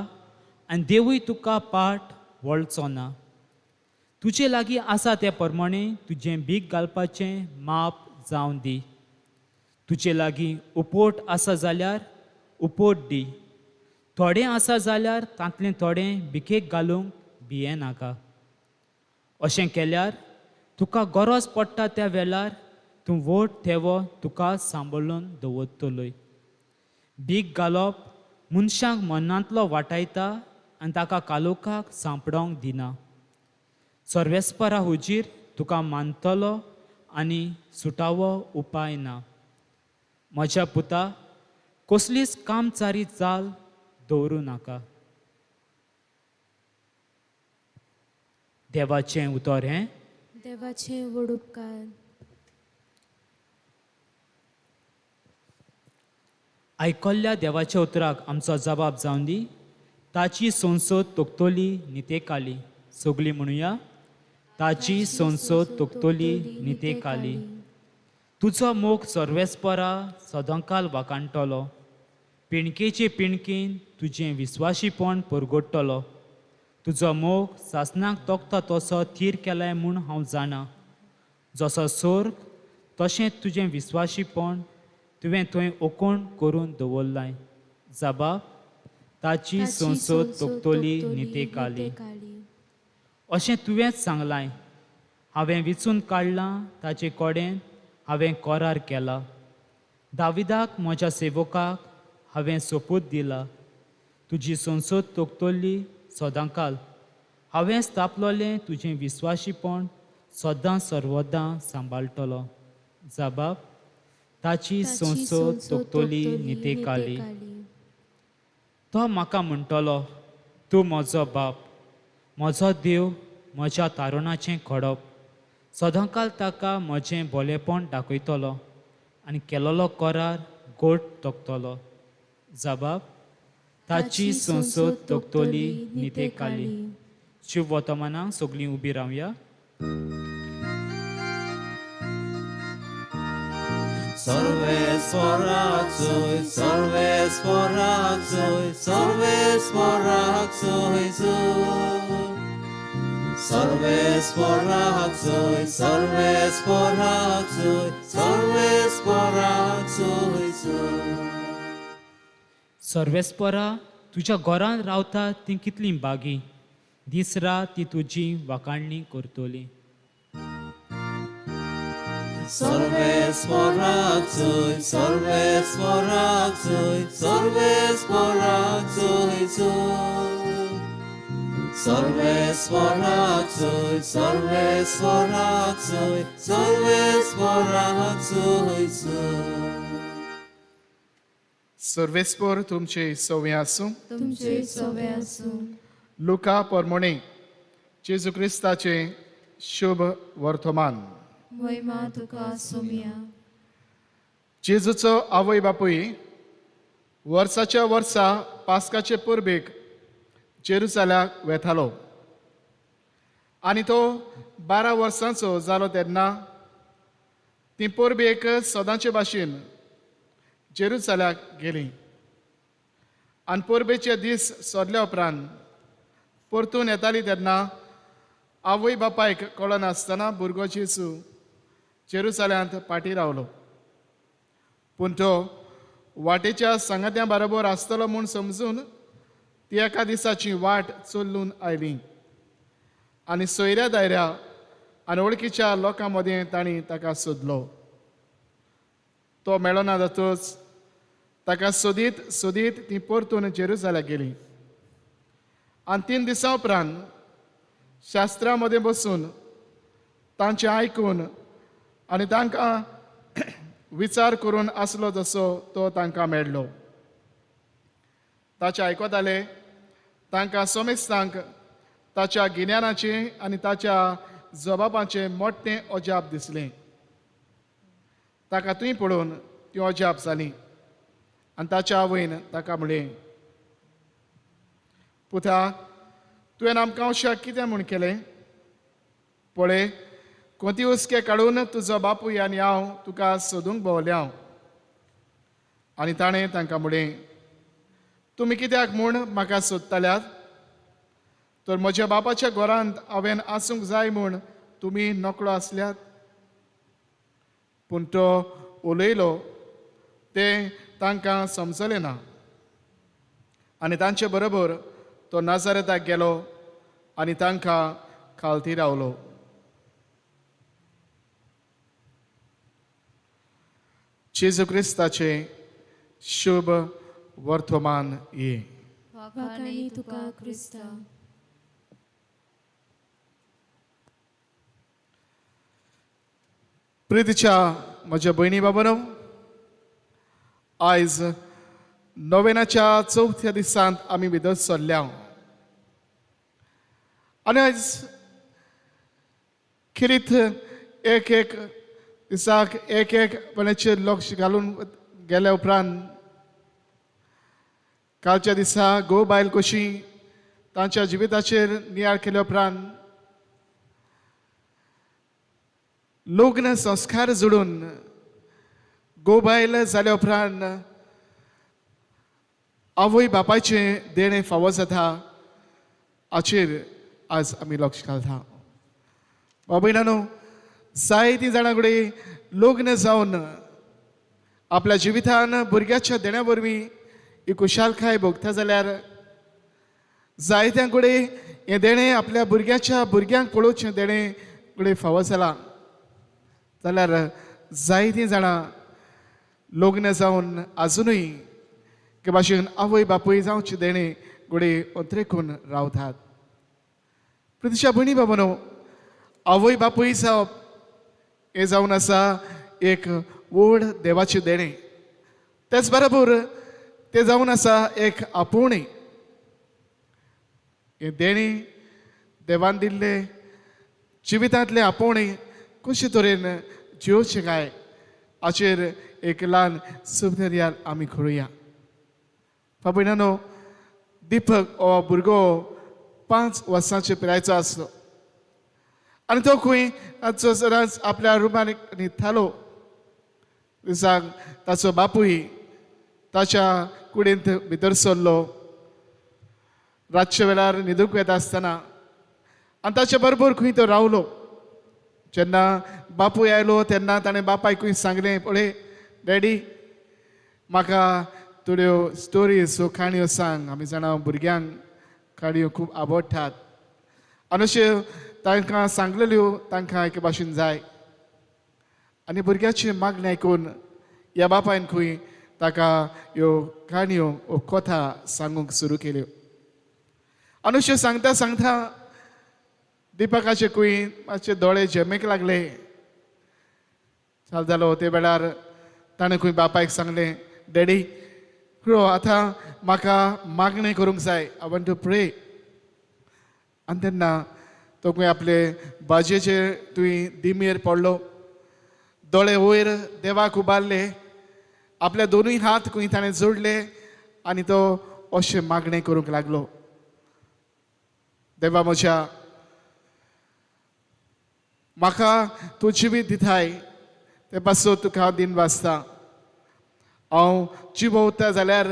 आनी देवूय तुका पाट वळचो ना. तुजे लागीं आसा ते प्रमाणे तुजें भीक घालपाचें माप जावन दी. तुजे लागीं उपोट आसा जाल्यार उपोट दी, थोडें आसा जाल्यार तांतलें थोडें भिकेक घालूंक भिये नाका. अशें केल्यार तुका गरज पडटा त्या वेळार तूं व्हड थेवो तुका सांबाळून दवरतलोय. भीक घालप मनशांक मनांतलो वाटायता आनी ताका कालोखाक सांपडोंक दिना. सर्वेस्परा हुजीर तुका मानतलो आनी सुटावो उपाय ना. म्हज्या पुता, कसलीच कामचारी चाल दवरूं नाका. देवाचें उतर हें. देवाचें व्हड उपकार. आयकल्ल्या देवाच्या उतराक आमचो जबाब जावन दी. ताची संसद तोखतली नितेकाली. सगळीं म्हणुया, ताची संसद तोखतली नितेकाली. तुजो मोग सर्वेस्परा सदांकाल वाखाणटलो, पिणकेचे पिणकेन तुजें विस्वाशीपण परगडटलो. तुजो मोग सासणाक तोखता तसो थीर केलाय म्हूण हांव जाणा. जसो सोर्ग तशें तुजें विस्वाशीपण तुवें थंय ओकोण करून दवरलाय. जबाब, ताची संसद तोखतली नितेकाली. अशें तुवेंच सांगलाय, हांवें विचून काडलां ताचे कडेन हांवें करार केला. दाविदाक म्हज्या सेवकाक हांवें सोपूत दिला, तुजी संसद तोखतली सदांकाल. हांवें स्थापलोलें तुजें विस्वाशीपण सदां सर्वदां सांबाळटलो. जबाब, ताची संसद तोखतली नितेकाली. तो म्हाका म्हणटलो, तूं म्हजो बाप, म्हजो देव, म्हज्या तारुणाचें खडप. सदांकाल ताका म्हजें बोलेपण दाखयतलो आनी केलोलो करार गोड तोखतलो. जबाब, ताची संसद तोखतली नितेकाली. शुभ वर्तमानाक सगळीं उबी रावया. सर्वेस्पराचोय सर्वेस्पराचोय सर्वेस्पराचोय सर्वेस्पराचोय सर्वेस्पराचोय सर्वेस्पराचोय. सर्वेस्परा, तुज्या घरान रावता ती कितलीं बागी, दीस रात ती तुजी वाखाणणी करतली. सर्वेस्पराचोय सर्वेस्पराचोय सर्वेस्पराचोय सर्वेस्पराचोय सर्वेस्पराचोय सर्वेस्पराचोय. सर्वेस्पर तुमचे सवे आसूं. तुमचे सवे आसूं. लुका परमोणे जेजू क्रिस्ताचें शुभ वर्तमान. महिमा तुका सोमया. जेजूचो आवय बापूय वर्साच्या वर्सा पास्काचे परबेक जेरुजाल्याक वेतालो आनी तो 12 वर्सांचो जालो तेन्ना ती परबेक सदांचे भाशेन जेरुजाल्याक गेली आनी परबेचे दीस सोदल्या उपरांत परतून येताली तेन्ना आवय बापायक कळनासतना भुरगो जेजू जेरुजाल्यांत फाटीं रावलो. पूण तो वाटेच्या सांगात्या बरोबर आसतलो म्हूण समजून ती एका दिसाची वाट चलून आयली आनी सोयऱ्या दायऱ्या आनी वळखीच्या लोकां मदें तांणी ताका सोदलो. तो मेळना जातच ताका सोदीत सोदीत ती परतून जेरुजाल्याक गेली आनी 3 दिसां उपरांत शास्त्रां मदें बसून तांचें आयकून आनी तांकां विचार करून आसलो जसो तो तांकां मेळ्ळो. ताचें आयकताले तांकां समेस्तांक ताच्या गिन्यानाचें आनी ताच्या जबाबाचें मोठें अजाप दिसलें. ताका थंय पळोवन ती अजाप जाली आनी ताच्या आवयन ताका म्हणलें, पुता, तुवें आमकां अशें कितें म्हूण केलें? पळय, कोती हुस्के काडून तुजो बापूय आनी हांव तुका सोदूंक भोंवल्या. आनी ताणें तांकां म्हणलें, तुमी कित्याक म्हूण म्हाका सोदताल्यात? तर म्हज्या बापाच्या घरांत हांवें आसूंक जाय म्हूण तुमी नकळो आसल्यात. पूण तो उलयलो तें तांकां समजलें ना आनी तांचे बरोबर तो नाजारेताक गेलो आनी तांकां खालती रावलो. जेजू क्रिस्ताचें शुभ वर्तमान ये. वाखाणी तुका क्रिस्ता. प्रितीच्या म्हज्या भयणी बाबानो, आयज नोवेनाच्या 4थ्या दिसांत आमी भितर सरल्या आनी आयज खेरीत एक एक दिसाक एक एक पणाचेर लक्ष घालून गेल्या उपरांत कालच्या दिसा घोव बायल कशी तांच्या जिविताचेर नियाळ केल्या उपरांत लग्न संस्कार जोडून घोव बायल जाल्या उपरांत आवय बापायचें देणें फावो जाता हाचेर आज आमी लक्ष घालता. बाबयणानो, जायतीं जाणां कडेन लग्न जावन आपल्या जिवितान भुरग्याच्या देण्या वरवीं ही खुशालकाय भोगता जाल्यार जायत्यां कडेन हें देणें आपल्या भुरग्याच्या भुरग्यांक पळोवचें देणें कडेन फावो जालां जाल्यार जायतीं जाणां लग्न जावन आजुनूय के भाशेन आवय बापूय जावचें देणें घडये अंतरेकून रावतात. प्रतिशा भयणी बाबानो, आवय बापूय जावप हें जावन आसा एक व्हड देवाचें देणें, तेच बरोबर तें जावन आसा एक आपोवणें. हें देणें देवान दिल्लें जिवितांतलें आपोवणें कशे तरेन जियोवचें काय हाचेर एक ल्हान सुबदर्यार आमी करुया. बाबयणानो, दीपक हो भुरगो 5 वर्सांचे पिरायेचो आसलो आनी तो खंय ताचो सदांच आपल्या रुमान न्हिदतालो. दिसाक ताचो बापूय ताच्या कुडींत भितर सरलो रातच्या वेळार न्हिदूंक वेता आसतना आनी ताचे बरोबर खंय तो रावलो. जेन्ना बापूय आयलो तेन्ना ताणें बापायकूय सांगलें, पळय डॅडी, म्हाका थोड्यो स्टोरीज काणयो सांग. आमी जाणा भुरग्यांक काणयो खूब आवडटात आनी अश्यो तांकां सांगलेल्यो तांकां एके भाशेन जाय. आनी भुरग्याची मागणी आयकून ह्या बापायन खंय ताका ह्यो काणयो वो कथा सांगूंक सुरू केल्यो. आनी अश्यो सांगता सांगता दिपकाचे खंय मातशे दोळे झेमेक लागले. चाल जालो ते वेळार ताणें खंय बापायक सांगलें, डॅडी, आतां म्हाका मागणें करूंक जाय, I want to pray. आनी तेन्ना तो खंय आपले बाजयेचे तुवें दिमयेर पडलो दोळे वयर देवाक उबारले, आपले दोनूय हात खंय ताणें जोडले आनी तो अशें मागणें करूंक लागलो, देवा म्हज्या, म्हाका तूं जिवीत दिताय ते पासून तुका हांव दिन वाचता. हांव जिवो उरता जाल्यार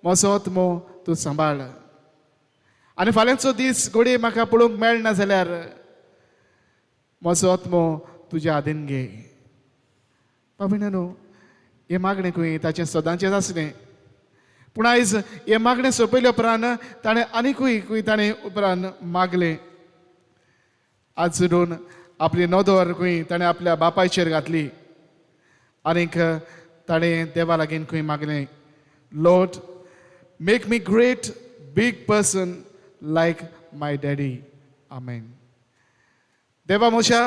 म्हजो आत्मो तूं सांबाळ आनी फाल्यांचो दीस घडये म्हाका पळोवंक मेळना जाल्यार म्हजो आत्मो तुज्या आदीन घे. बाबा न्हू, हें मागणें खंय ताचें सदांचेंच आसलें, पूण आयज हें मागणें सोंपयल्या उपरांत ताणें आनिकूय खंय ताणें उपरांत मागलें. आज सोडून आपली नदर खंय ताणें आपल्या बापायचेर घातली आनीक ताणें देवा लागीं खंय मागलें, Lord, make me great big person like my daddy. Amen. देवा म्हज्या,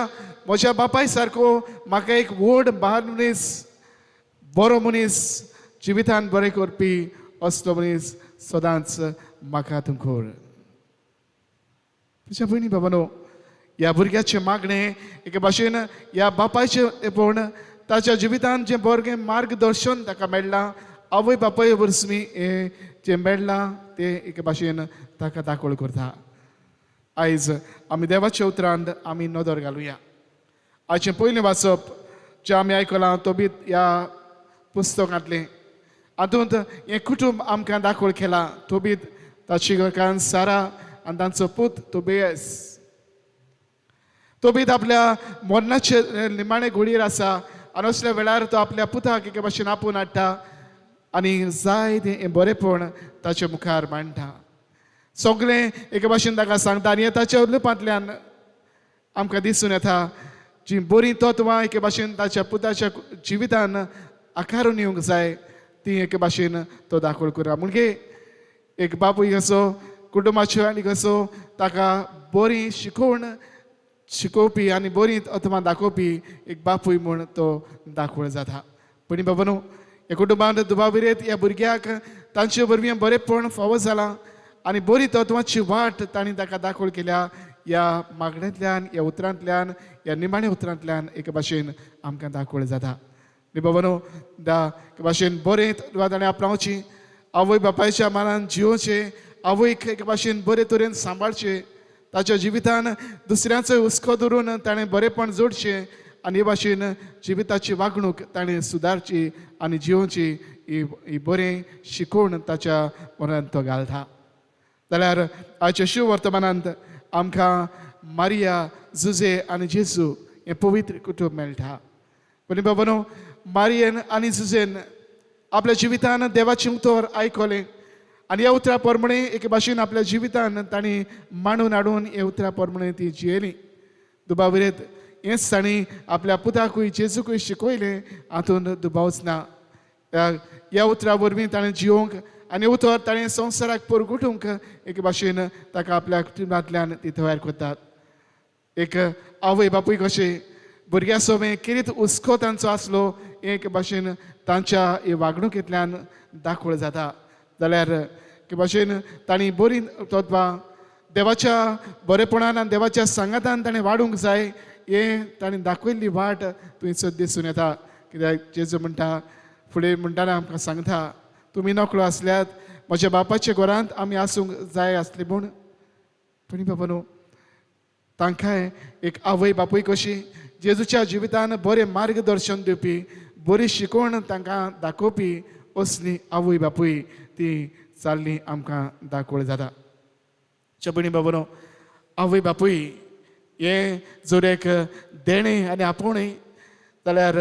म्हज्या बापाय सारको म्हाका एक व्हड बाल मनीस, बरो मनीस, जिवितान बरें करपी असलो मनीस सदांच म्हाका तूं कर. तुज्या भयणी बाबानो, ह्या भुरग्याचें मागणें एके भाशेन ह्या बापायचें पूण ताच्या जिवितान जें बरें मार्गदर्शन ताका मेळ्ळां, आवय बापाय वरवीं हें जें मेळ्ळां तें एके भाशेन ताका दाखोवण करता. आयज आमी देवाच्या उतरांत आमी नदर घालुया. आयचें पयलें वाचप जें आमी आयकलां तोबीत ह्या पुस्तकांतलें, हातूंत हें कुटुंब आमकां दाखोवण केलां. तोबीत, ताची घरकान्न सारा आनी तांचो पूत तोबियस. तोबीत आपल्या मरणाचे निमाणे घडयेर आसा आनी असल्या वेळार तो आपल्या पुताक एके भाशेन आपोवन हाडटा आनी जाय तें बरेपण ताचे मुखार मांडटा. सगळें एके भाशेन ताका सांगता आनी ताच्या उलोवपांतल्यान आमकां दिसून येता जी बरीं तत्वां एके भाशेन ताच्या पुताच्या जिवितान आकारून येवंक जाय ती एके भाशेन तो दाखोवण करता. म्हणजे एक बापूय कसो कुटुंबाच्यो आनी कसो ताका बरी शिकोवण शिकोवपी आनी बरी तत्वां दाखोवपी एक बापूय म्हूण तो दाखोवण जाता. पूण बाबा न्हू, ह्या कुटुंबांत दुबाविरेत ह्या भुरग्याक तांचे वरवीं बरेपण फावो जालां आनी बरी तत्वांची वाट तांणी ताका दाखोवण केल्या. ह्या मागण्यांतल्यान, ह्या उतरांतल्यान, ह्या निमाण्या उतरांतल्यान एके भाशेन आमकां दाखोवण जाता. न्ही बाबा न्हू, एके भाशेन बरें तत्वां ताणें आपणावची, आवय बापायच्या मानान जियोवचें, आवयक एके भाशेन बरे तरेन सांबाळचें, ताच्या जिवितान दुसऱ्यांचो हुस्को धरून ताणें बरेपण जोडचें आनी हे भाशेन जिविताची वागणूक ताणें सुदारची आनी जियोवची ही बरें शिकोवण ताच्या मनांत तो घालता. जाल्यार आयच्या शिव वर्तमानांत आमकां मारिया, जुजे आनी जेजू हें पवित्र कुटुंब मेळटा. पूण बाबा न्हू, मारियेन आनी जुजेन आपल्या जिवितान देवाचें उतर आयकलें आनी ह्या उतरा प्रमाणे एके भाशेन आपल्या जिवितान तांणी मांडून हाडून ह्या उतरा प्रमाणे ती जियेली. दुबाविरेत हेंच तांणी आपल्या पुताकूय जेजूकूय शिकयलें, हातूंत दुबावच ना. ह्या उतरा वरवीं ताणें जियोवंक आनी उतर ताणें संवसाराक परगटूंक एके भाशेन ताका आपल्या कुटुंबांतल्यान ती तयार करतात. एक आवय बापूय कशें भुरग्यां सोबें कितें हुस्को तांचो आसलो एके भाशेन तांच्या हे वागणुकेंतल्यान दाखोवण जाता. जाल्यार एके भाशेन तांणी बरीं तत्वां देवाच्या बरेपणान आनी देवाच्या सांगातान ताणें वाडूंक जाय हें ताणें दाखयल्ली वाट थंयसर दिसून येता. कित्याक जेजू म्हणटा फुडें म्हणटाना आमकां सांगता, तुमी नकळो आसल्यात म्हज्या बापाच्या घरांत आमी आसूंक जाय आसली म्हूण. पूण बाबा न्हू, तांकांय एक आवय बापूय कशी जेजूच्या जिवितान बरें मार्गदर्शन दिवपी, बरी शिकवण तांकां दाखोवपी असली आवय बापूय ती चालली आमकां दाखोवण जाता. चबणी बाबा न्हू, आवय बापूय हें जर एक देणें आनी आपोवणें जाल्यार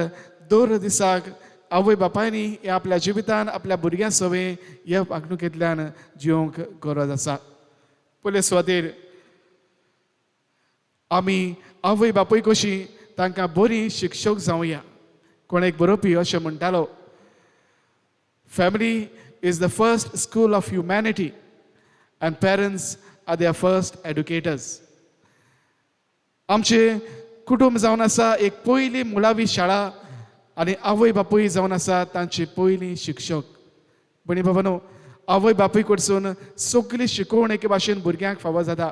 दर दिसाक आवय बापायनी हे आपल्या जिवितान आपल्या भुरग्यां सवें ह्या वागणुकेंतल्यान जिवंक गरज आसा. पयले सुवातेर आमी आवय बापूय कशी तांकां बरी शिक्षक जावया. कोण एक बरोवपी अशें म्हणटालो, Family is the first school of humanity and parents are their first educators. आमचें कुटुंब जावन आसा एक पयली मुळावी शाळा आनी आवय बापूय जावन आसा तांची पयली शिक्षक. भयणी बाबानो, आवय बापूय कडसून सगली शिकोवण एके भाशेन भुरग्यांक फावो जाता.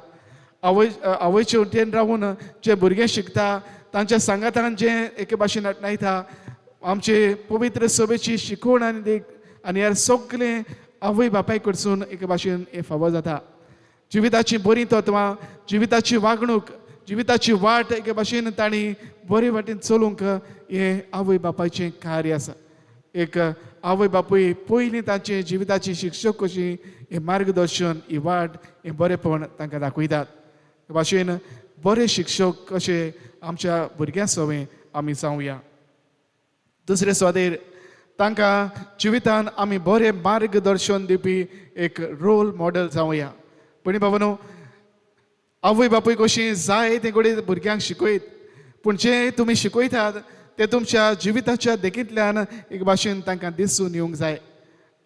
आवयचे वटेन रावून जे भुरगें शिकता तांच्या सांगातान जें एके भाशेन आपणायता आमचे पवित्र सभेची शिकवण आनी देख आनी ह्या सगळें आवय बापाय कडसून एके भाशेन हें फावो जाता. जिविताची बरीं तत्वां, जिविताची वागणूक, जिविताची वाट एके भाशेन तांणी बरे वाटेन चलूंक हें आवय बापायचें कार्य आसा. एक आवय बापूय पयलीं तांचे जिविताची शिक्षक कशी हें मार्गदर्शन, ही वाट, हें बरेपण तांकां दाखयतात. भाशेन बरे शिक्षक कशे आमच्या भुरग्यां सवें आमी जावया. दुसरे सुवातेर तांकां जिवितान आमी बरें मार्गदर्शन दिवपी एक रोल मॉडल जावया. पयलीं बाबा आवय बापूय कशी जाय ते कडेन भुरग्यांक शिकयत, पूण जें तुमी शिकयतात ते तुमच्या जिविताच्या देखींतल्यान एक भाशेन तांकां दिसून येवंक जाय.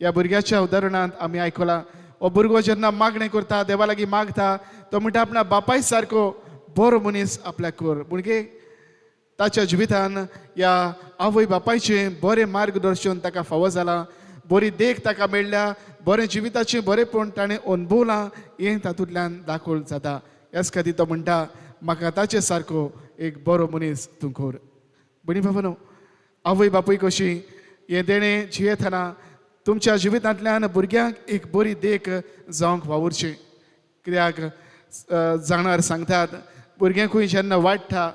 ह्या भुरग्याच्या उदाहरणांत आमी आयकलां, हो भुरगो जेन्ना मागणें करता, देवा लागीं मागता, तो म्हणटा आपणा बापाय सारको बरो मनीस आपल्याक कर. भुरगे ताच्या जिवितान ह्या आवय बापायचें बरें मार्गदर्शन ताका फावो जालां, बरी देख ताका मेळ्ळ्या, बरें जिविताचें बरेंपण ताणें अणभवलां हें तातूंतल्यान दाखोवल जाता. ह्याच खातीर तो म्हणटा म्हाका ताचे सारको एक बरो मनीस तूं कर. भयणी बाबानो, आवय बापूय कशी हें देणें जियेतना तुमच्या जिवितांतल्यान भुरग्यांक एक बरी देख जावंक वावुरची. कित्याक जाणार सांगतात भुरग्यांकूय जेन्ना वाडटा,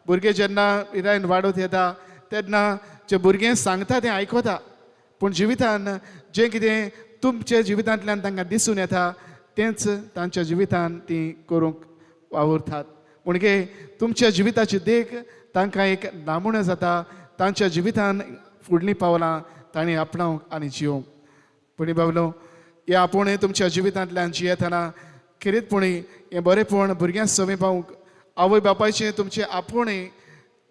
भुरगें जेन्ना पिरायेन वाडत येता तेन्ना जें भुरगें सांगता तें आयकता, पूण जिवितान जें कितें तुमच्या जिवितांतल्यान तांकां दिसून येता तेंच तांच्या जिवितान तीं करूंक वावुरतात. म्हणगे तुमच्या जिविताची देख तांकां एक नामूणो जाता, तांच्या जिवितान फुडलीं पावलां तांणी आपणावंक आनी जियोवंक. पूण बाबलो हें आपूण तुमच्या जिवितांतल्यान जियेतना खेरीतपणी हें बरेंपण भुरग्यांक समें पावूंक आवय बापायचें तुमचें आपोवणें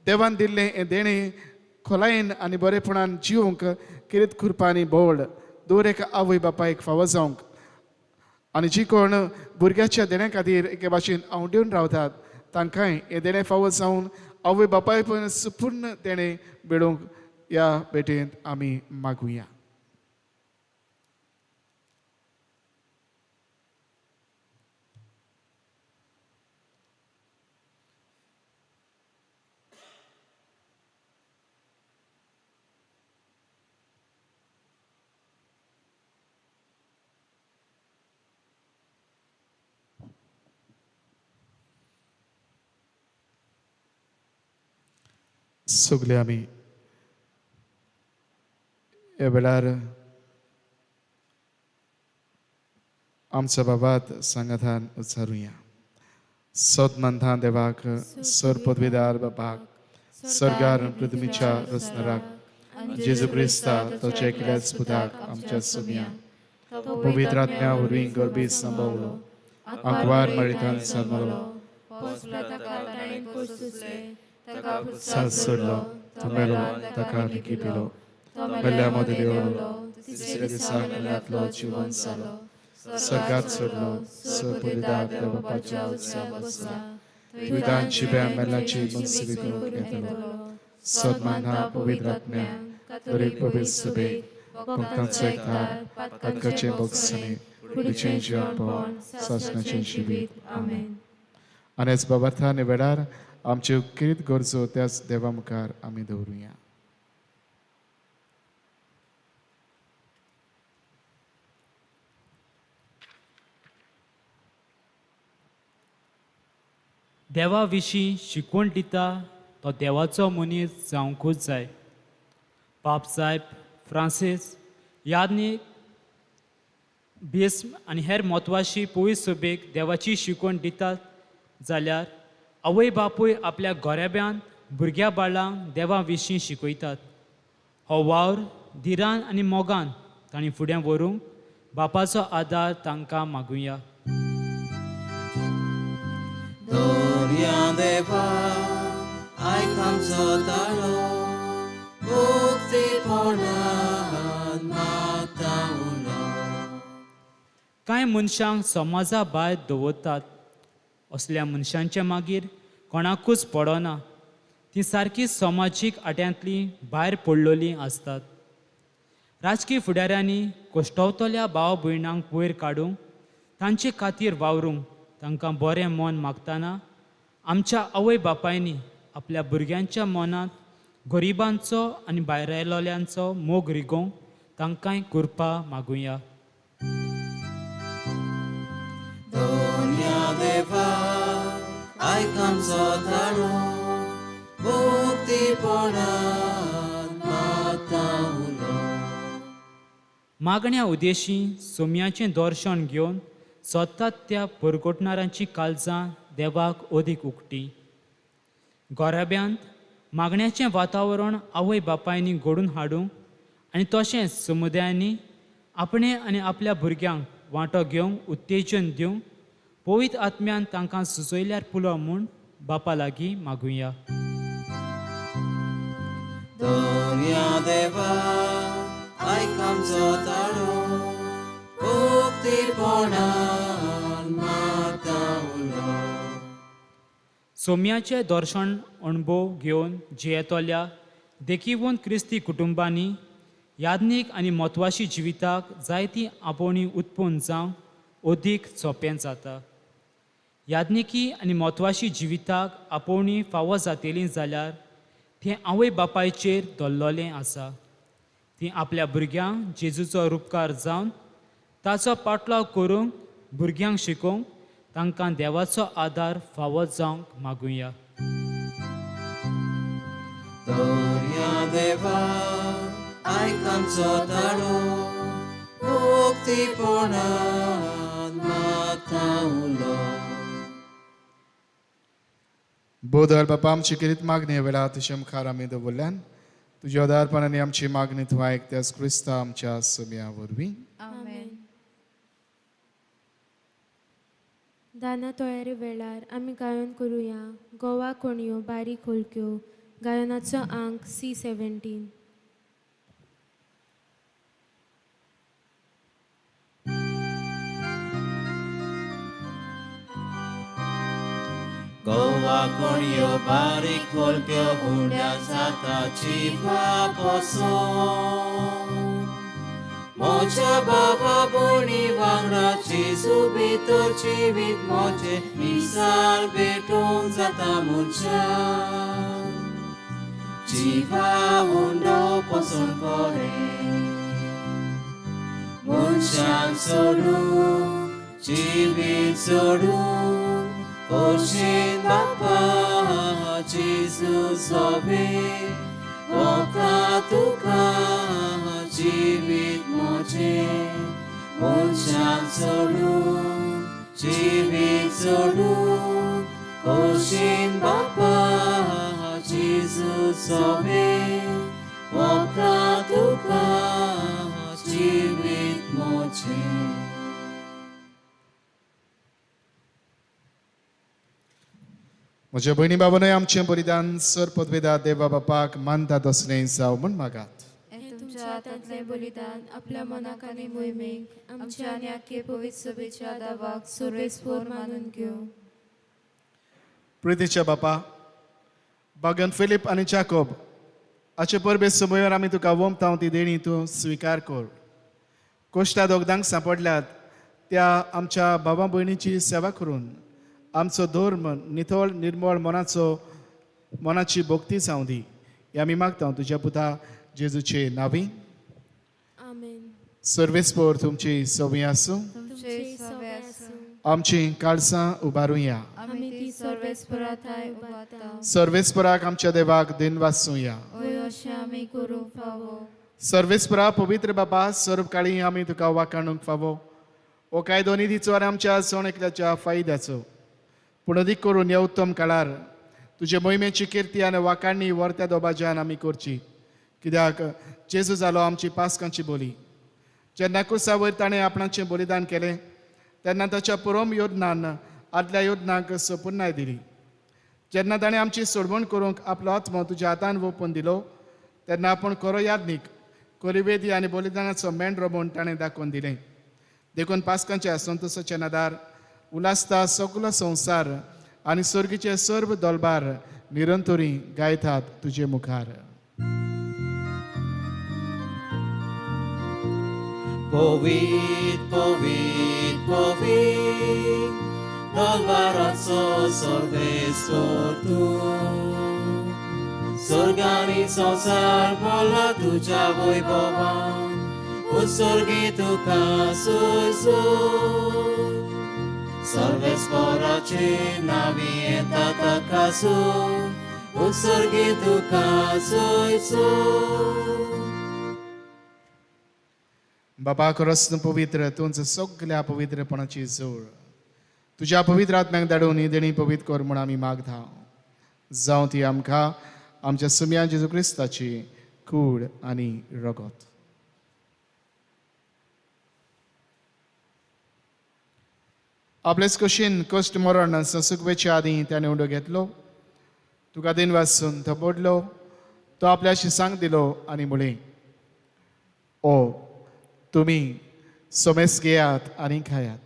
देवान दिल्लें हें देणें खोलायेन आनी बरेपणान जिवंक खेरीत कृपा आनी बोळ दर एका आवय बापायक फावो जावंक. आनी जी कोण भुरग्याच्या देण्या खातीर एके भाशेन आंवडेवन रावतात तांकांय हें देणें फावो जावन आवय बापाय पण पूर्ण देणें मेळोवंक ह्या भेटेंत आमी मागुया. सगळे आमी ह्या वेळार आमच्या बाबात सांगातान उच्चारुया. सदमंथा देवाक सर पदवीदार बाबाक सर्गार पृथ्वीच्या रचणाराक जेजू क्रिस्ता ताच्या एकल्याच पुताक आमच्या सुम्या पवित्र आत्म्या वरवीं गर्भी सांबावलो आंकवार मरितान सांबावलो सास सोडलो तो मेलो ताका निकी पिलो मेल्ल्या मदें देवलो तिसऱ्या दिसा मेल्यांतलो जिवन जालो सर्गात सोडलो सर पदवीदार देव बापाच्या उजव्या बसला विधान शिब्या मेल्ल्याची मनसुबी करूंक येतलो सदमाना पवित्र आत्म्या दरेक पवित्र सभेक भक्तांचो एकठार पातकाचें भोगसणें कुडीचें जिवनपण सासणाचें जिवीत. आमेन. आनी ह्याच बाबार्थान वेळार आमच्यो खेरीत गरजो त्याच देवा मुखार आमी दवरुया. देवा विशीं शिकवण दिता तो देवाचो मनीस जावंकूच जाय. बाप साहेब फ्रांसीस यादनीक भीस्म आनी हेर म्हत्वाची पवित्र सभेक देवाची शिकवण दितात जाल्यार आवय बापूय आपल्या गोरेब्यांत भुरग्या बाळांक देवा विशीं शिकयतात. हो वावर धिरान आनी मोगान तांणी फुडें व्हरूंक बापाचो आदार तांकां मागुया. दर्या देवा आयक आमचो ताळो उक्तेपणान मागता उलो. कांय मनशांक समाजा भायर दवरतात. असल्या मनशांचे मागीर कोणाकूच पडना. ती सारकी समाजीक आट्यांतली भायर पडलेलीं आसतात. राजकी फुडाऱ्यांनी कश्टवतल्या भाव भयणांक वयर काडूंक तांचे खातीर वावरूंक तांकां बरें मन मागतना आमच्या आवय बापायनी आपल्या भुरग्यांच्या मनांत गरिबांचो आनी भायरायलोल्यांचो मोग रिगोवंक तांकांय कृपा मागुया. दोनया देवा आयक आमचो ताळो मुक्तीपणान मागता उलो. मागण्या उदेशी सोम्याचें दर्शन घेवन स्वता त्या परगटणारांची काळजां देवाक अदीक उकटी. गोराब्यांत मागण्याचें वातावरण आवय बापायनी घडून हाडूंक आनी तशेंच समुदायांनी आपणें आनी आपल्या भुरग्यांक वांटो घेवंक उत्तेजन दिवंक पवित्र आत्म्यान तांकां सुचयल्यार पुरो म्हूण बापा लागीं मागुया. दोनया देवा आयक आमचो ताळो मुक्तीपणान मागता उलो. सोम्याचें दर्शन अणभव घेवन जियेतल्या देखीवंत क्रिस्ती कुटुंबांनी याज्ञीक आनी म्हत्वाशी जिविताक जायती आपोवणी उत्पन्न जावंक अदीक सोंपें जाता. याज्ञिकी आनी म्हत्वाशी जिविताक आपोवणी फावो जातेली जाल्यार तें आवय बापायचेर दवरलेलें आसा. तीं आपल्या भुरग्यांक जेजूचो रुपकार जावन ताचो पाटलाव करूंक भुरग्यांक शिकोवंक तांकां देवाचो आदार फावो जावंक मागुया. दोनया देवा आयक आमचो ताळो मुक्तीपणान मागता उलो. बोदल बापा आमची केरीत मागणी वेळा तुजे मुखार आमी दवरल्यान तुज्या उदारपण आनी आमची मागणी तूं आयक त्याच क्रिस्ता आमच्या सम्या वरवीं. आमेन. दाना तयारी वेळार आमी गायन करुया गोवा कोणयो बारीक होलक्यो गायनाचो आंक C17. Goa कोणयो बारीक होलक्यो हुंड्या जाता जिवा पसून म्हज्या बाबा भयणी वांगडा जेजू भितर जिवीत म्हजें मिसाल भेटूंक जाता मनशाक जिवा उंडो पसून बरें मनशांक सोडून जिवीत सोडून कोशीन बापा जेजू सोबे वता तुका जिवीत म्हजें मनशांक सोडून जिवीत सोडून कोशीन बापा जेजू सोबे वता तुका जिवीत म्हजें. म्हज्या भयणी बाबानूय आमचें बलिदान सर पदवेदा देवा बापाक मानता तसलें जावं म्हूण मागात. हें तुमच्या हातांतलें बलिदान आपल्या मनाक आनी मोहिमेक आमच्या आनी आख्खे पवित्र सभेच्या दावाक सुरवेस्पोर मानून घेवं. प्रितीच्या बापा बागन फिलीप आनी जाकोब हाचे परबे समयार आमी तुका वमता ती देणी तूं स्विकार कर. कोश्टा दोगदांक सांपडल्यात त्या आमच्या बाबा भयणीची सेवा करून आमचो धर्म नितळ निर्मळ मनाचो मनाची भक्ती जावं दी हे आमी मागता तुज्या पुता जेजूचे नावी. आमेन. सर्वेस्पोर तुमची सवी आसूं. तुमचे सवे आसूं. आमची काळसां उबारुया. आमी ती सर्वेस्परा थांय उबारता. सर्वेस्पराक आमच्या देवाक दिन वाचुया. वय अशें आमी करूंक फावो. सर्वेस्परा पवित्र बाबा सर्वकाळी आमी तुका वाखाणूंक फावो. हो कायदो निधीचो आनी आमच्या सण एकल्याच्या फायद्याचो पूण अदीक करून ह्या उत्तम काळार तुजे मोहिमेची किर्ती आनी वाखाणणी वर्त्या दोबाज्यान आमी करची. कित्याक जेजू जालो आमची पास्कांची बोली. जेन्ना कुसा वयर ताणें आपणाचें बलिदान केलें तेन्ना ताच्या पुरोम योजनान आदल्या योजनांक सपुर्णाय दिली. जेन्ना ताणें आमची सोडवण करूंक आपलो आत्मो तुज्या हातान वोपून दिलो तेन्ना आपूण खरो याज्ञीक कोरिवेदी आनी बलिदानाचो मेंढरो म्हूण ताणें दाखोवन दिलें. देखून पास्कांच्या संतोसाच्या नादार उलासता सगलो संवसार आनी सर्गीचे सर्व दलबार निरंतरी गायतात तुजे मुखार. पवीत पवीत पवीत दलबाराचो सर्वेस्पर तूं. स्वर्गानी संवसार भरला तुज्या वैभवान उत्सर्गी तुका सोय सोय सर्वेस्पराचे नावी येता ताका सोय उत्सर्गी तुका सोय सोय. बाबा खरोच तूं पवित्र, तूंच सगल्या पवित्रपणाची जोड. तुज्या पवित्र आत्म्याक धाडून ही देणी पवित्र कर म्हूण आमी मागता. जावं ती आमकां आमच्या सुम्या जेजू क्रिस्ताची कूड आनी रगत. आपलेच कशीन कश्ट मरण संसुकवेच्या आदीं त्याने उंडो घेतलो, तुका दिन वासून तो पडलो, तो आपल्याशी सांग दिलो आनी म्हणलें, ओ तुमी सोमेस घेयात आनी खायात,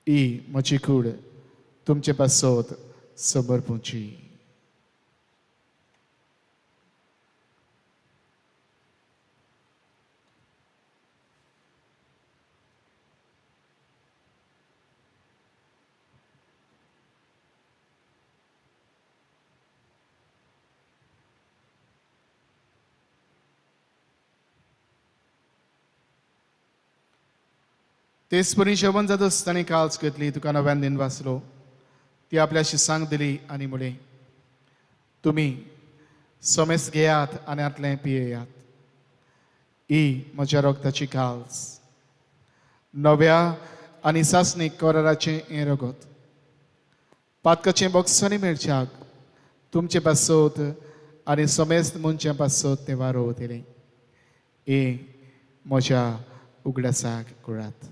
ही म्हजी कूड तुमचे पासत समर्पूची. तेच परी जेवण जातच ताणें काल्स घेतली, तुका नव्यान दिन वाचलो, ती आपल्याशी सांग दिली आनी म्हणलें, तुमी सोमेस घेयात आनी आतलें पियेयात, ही म्हज्या रगताची काल्स, नव्या आनी सासणीक कराराचें हें रगत, पातकाचें बोगसणी मेळच्याक तुमचे पासत आनी सोमेस्त मनशां पासत तें वारोवतलें, हें म्हज्या उगडासाक करात.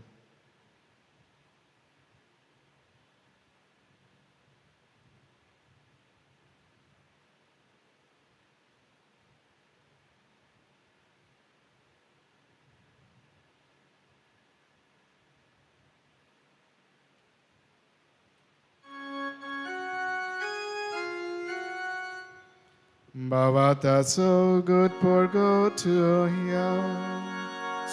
Baba that's so good for go to hear.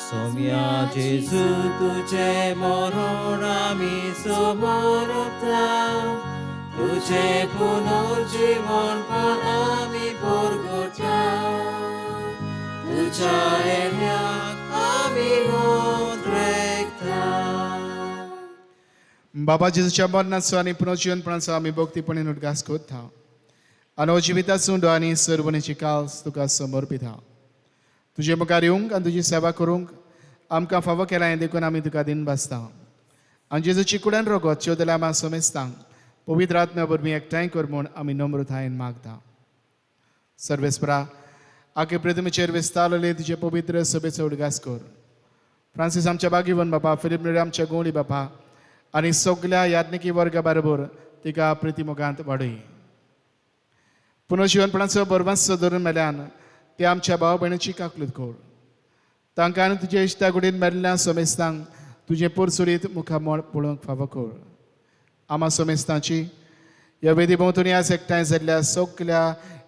Somya Jesu तुझे मरण आमी समर्पता, तुझे पुनर्जीवन पण आमी परगटा, तुझ्या येण्याक आमी मुद्रेकता. बाबा जेजूच्या मरणाचो आनी पुनर्जीवनपणाचो आमी भक्तीपणे उडगास करता आनी जिविताचो उंडो आनी सर्वणेची काल्स तुका समर्पिता. तुजे मुखार येवंक आनी तुजी सेवा करूंक आमकां फावो केलां देखून आमी तुका दिन भासता. आनी जेजूची कुड्यान रगत चेवतल्या आमा समेस्तांक पवित्र आत्म्या वरवीं एकठांय कर म्हूण आमी नम्रतायेन मागता. सर्वेस्परा आखे प्रतिमेचेर विस्तारलेले तुजे पवित्र सभेचो उडगास कर. फ्रांसीस आमच्या बागीवन बापा, फिलीप नेरी आमच्या गोंवली बापा आनी सगल्या याज्ञिकी वर्गा बरोबर तिका प्रितीमुखांत वाडय. पुनर्जीवनपणाचो बरवांचो धरून मेल्यान ते आमच्या भाव भयणीची काकलूत कर. तांकां आनी तुज्या इश्टा कुडीन मेल्ल्या सोमेस्तांक तुजें पोरसुरीत मुखामळ पळोवंक फावो कर. आमा सोमेस्तांची ह्या वेदी भोंवतणी आज एकठांय जाल्ल्या सगल्या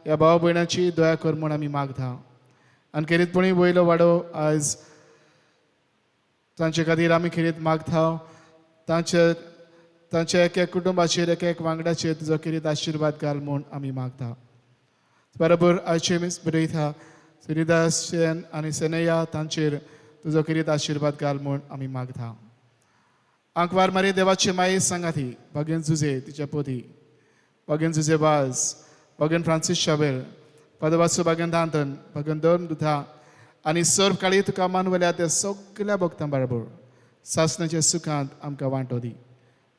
ह्या भाव भयणाची दया कर म्हूण आमी मागता. आनी खेरीतपणी वयलो वाडो आयज तांचे खातीर आमी खेरीत मागता. तांचे तांच्या एक एक कुटुंबाचेर एक एक वांगडाचेर तुजो खेरीत आशिर्वाद घाल म्हूण आमी मागता. बरोबर आयचे मीस बरयता श्रीदास शेन आनी सेनया तांचेर तुजो खेरीत आशिर्वाद घाल म्हूण आमी मागता. आंकवार मारी देवाचे माये सांगाती भागेन जुजे तिच्या पोती, भागेन जुजे वाज, भागेन फ्रांसीस शाबेर, पदवासो भागेन दांतन, भागेन दोन दुथा आनी सर्व काळी तुका मानवल्या त्या सगल्या भक्तां बरोबर सासणाच्या सुखांत आमकां वांटो दी.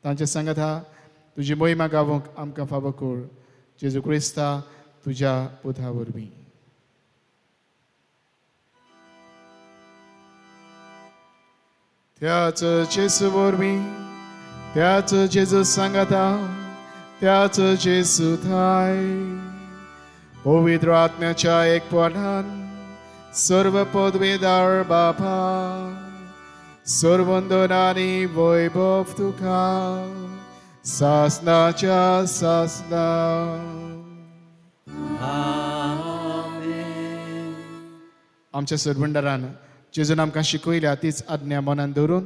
तांचे सांगाता तुजी मोहिमा गावोंक आमकां फावो कर. जेजू क्रिस्ता तुज्या पुता वरवीं. त्याच जेजू वरवीं, त्याच जेजू सांगाता, त्याच जेजू थाय पवित्र आत्म्याच्या एकपणान सर्व पदवीदार बापा सर्वंदन आनी वैभव तुका सासनाच्या सासना. आमेन. आमच्या सरभंडारान जेजून आमकां शिकयल्या तीच आज्ञा मनान दवरून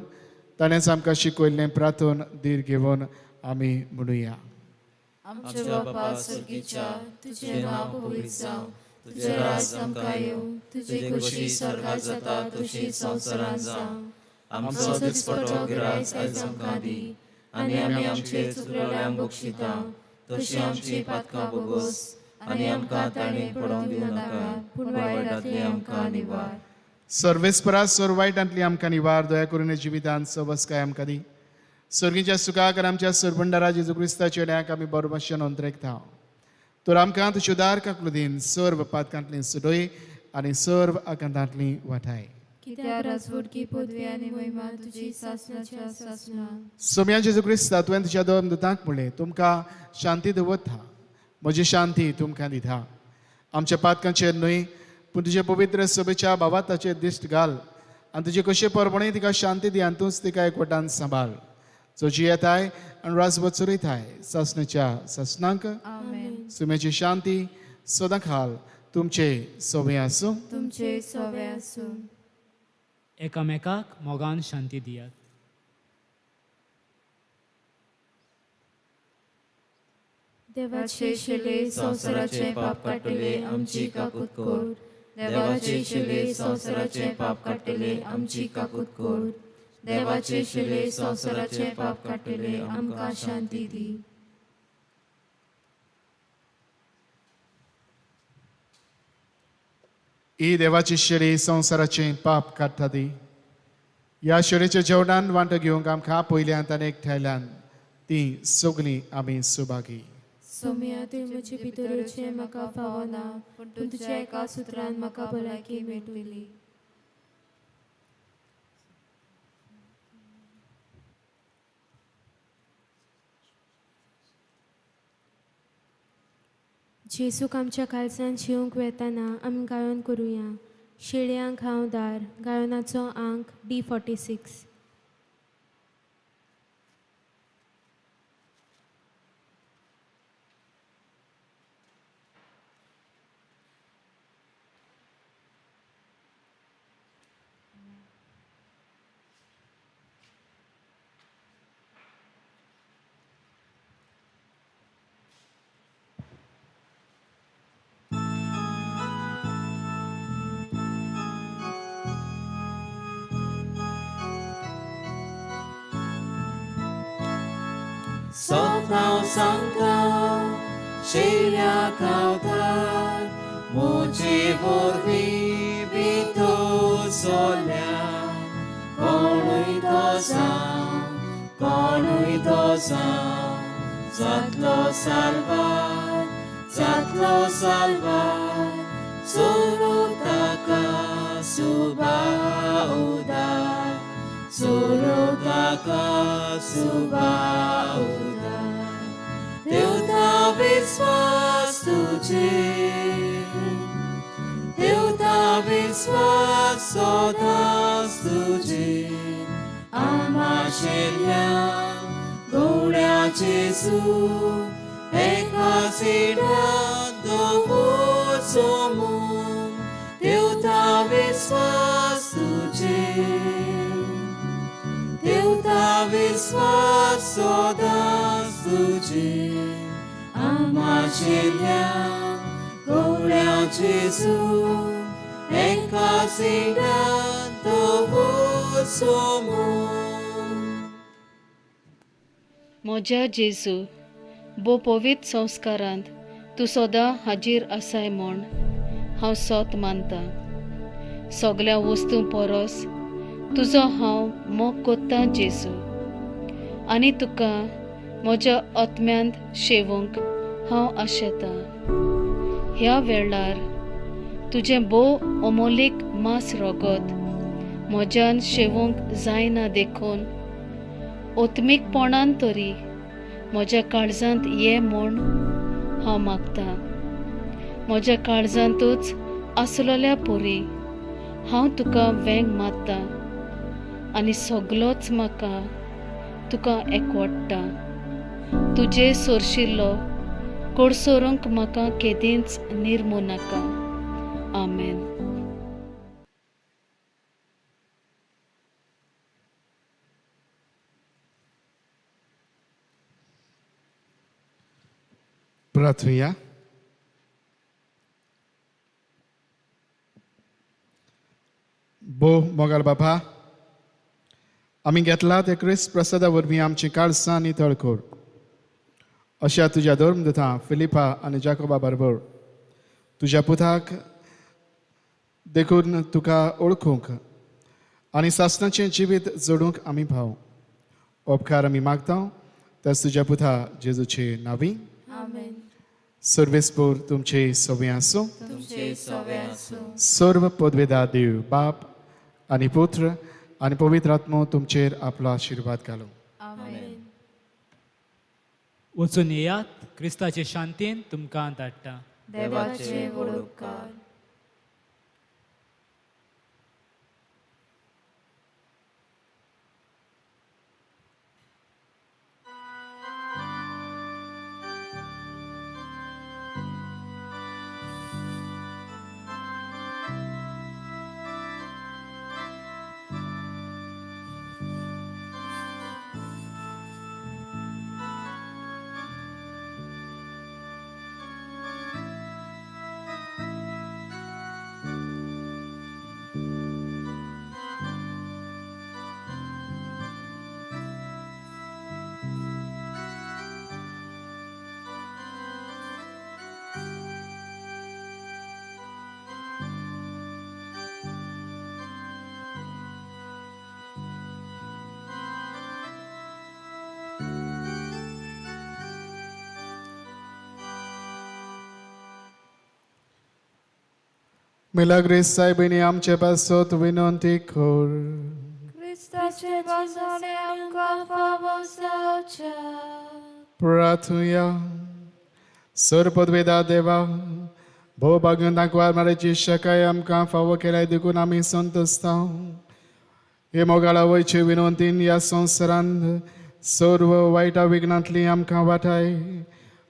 ताणेंच आमकां शिकयल्लें प्रार्थन धीर घेवन आमी म्हणुया. आमच्या बापा सर्गीच्या, तुजें नांव पवित्र जावं, तुजें राज आमकां येवं, तुजी खोशी स्वर्गात जाता तशी संवसारांत जावं. आमचो दिसपटो गिरास आयज आमकां दी आनी आमी आमचे चुकलेल्यांक बक्षिता तशी आमची पातकां बोगोस आनी आमकां ताणें पडोवंक दिवं नाका, पूण वायटांतली आमकां निवार. सर्वेस्परा सर्व वायटांतली आमकां निवार, दया करून जिवितांत सवस्काय आमकां दी. सर्गीच्या सुखाक आनी आमच्या सरबंडारा जेजू क्रिस्ताच्या न्यायाक आमी बरोबरशें नोंदरेकता. तर आमकां तुज्यो दार काकलुदीन सर्व पातकांतली सुडय आनी सर्व आकांतांतली वाठाय. कित्याक राजवटकी पदवी आनी महिमा तुजी सासणाच्या सासणा. सोम्या जेजू क्रिस्ता, तुवें तुज्या दोन दुतांक म्हणलें, तुमकां शांती दवरता, म्हजी शांती तुमकां दिता. आमच्या पातकांचेर न्हय पूण तुजे पवित्र सभेच्या बाबाताचेर दिश्ट घाल आनी तुजे कशे परबणे तिका शांती दी आनी तूंच तिका एकवटान सांबाळ, जो जियेताय आनी राजवट चलयताय सासणेच्या सासणांक. सुम्याची शांती सदां खाल तुमचे सोबे आसूं. तुमचे सोबे आसूं. एकामेकाक मोगान शांती दियात. देवाचे शिले संवसाराचे पाप काडटले आमची काकूत कर. देवाचे शिले संवसाराचे पाप काडटले आमची काकूत कर. देवाचे शिले संवसाराचे पाप काडटले आमकां शांती दी. ही देवाची शेळी संवसाराचे पाप काडटा ती. ह्या शेळीच्या जेवणान वांटो घेवंक आमकां पयल्यान आनी एकठांयल्यान ती सगळीं आमी सुभागी. सोम्या, तुवें म्हजे भितर येवचें म्हाका फावना, पूण तुज्या एका सुत्रान म्हाका भलायकी मेळटली. जेजूक आमच्या काळजान शिवंक वेताना आमी गायन करुया. शेळयांक हांव दार, गायनाचो आंक D46. सताव सांगता शेल्या खावतात म्हजे वरवीं भितर सोल्या. कोणूय तो जावं, कोणूय तो जावं, जातलो साल्वार, जातलो साल्वार, सोरू ताका सुबा उदार, सोरू ताका सुबा उदार. देवता विस्वास तुझे, देवता विस्वास सदांच तुझे. आमाशेल्या गवड्या जेजू एका सिडांत दवरचो म्हूण. देवता विस्वास तुझे, देवता विस्वास सदांच तुझे. आमाशेल्या गवड्या जेजू एका सिडांत दवरचो म्हूण. म्हज्या जेजू, भोव पवित्र संस्कारांत तूं सदां हाजीर आसाय म्हूण हांव सोत मानतां. सगल्या वस्तूं परस तुजो हांव मोग कोत्तां जेजू, आनी तुका म्हज्या आत्म्यांत शेवूंक हांव आशेतां. ह्या वेळार तुजें भोव अमोलीक मांस रगत म्हज्यान शेवूंक जायना देखून आत्मीकपणान तरी म्हज्या काळजांत ये म्हूण हांव मागतां. म्हज्या काळजांतूच आसलेल्या परी हांव तुका वेंग मारतां आनी सगलोच म्हाका तुका एकवडटा. तुजे सोरशिल्लो कोडसोरूंक म्हाका केदींच निर्मू नाका. आमेन. प्रार्थुया. भोव मोगाळ बाबा, आमी घेतला ते क्रिस्त प्रसादा वरवीं आमची काळसां नितळ कर. अशा तुज्या धर्मदूतां फिलिपा आनी जाकोबा बरोबर तुज्या पुताक देखून तुका ओळखूंक आनी सासणाचें जिवीत जोडूंक आमी भाव उपकार आमी मागता त्याच तुज्या पुता जेजूचे नावी. आमेन. सर्वेस्पोर तुमचे सवे आसूं. तुमचे सवे आसूं. सर्व पदवेदा देव बाप आनी पुत्र आनी पवित्र आत्मो तुमचेर आपलो आशिर्वाद घालूं. आमेन. वचून येयात, क्रिस्ताचे शांतीन तुमकां धाडटा. देवाचे व्हड उपकार. मिलाग्रीस सायबिणी आमचे पासत विनंती कर. क्रिस्ताचे बाजूने आमकां फावो जावचें. प्रार्थुया. सर पदवेदा देवा, भोव भाग्योन दाखवार मारायची शकाय आमकां फावो केल्याय देखून आमी संतोसता. हे मोगाळ आवयचे विनंतीन ह्या संवसारांत सर्व वायटा विघ्नांतली आमकां वाटाय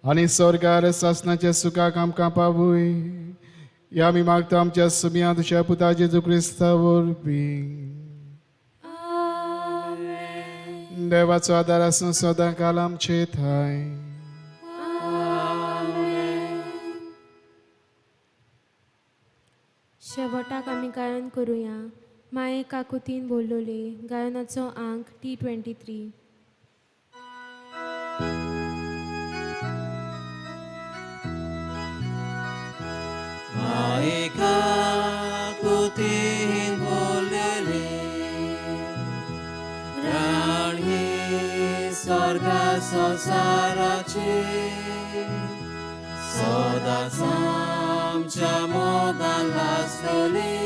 आनी स्वर्गार सासणाच्या सुखाक आमकां पावूय. ह्या आमी मागता आमच्या सुम्या तुज्या पुता जेजू क्रिस्ता वरवीं. देवाचो आदार आसूं सदां काल आमचे थांय. शेवटाक आमी गायन करुया. माये काकुतीन बोललोले गायनाचो आंक T23. माये काकुतीन बोलले राणी स्वर्गा संवसाराची सदांच आमच्या मोगान लासतली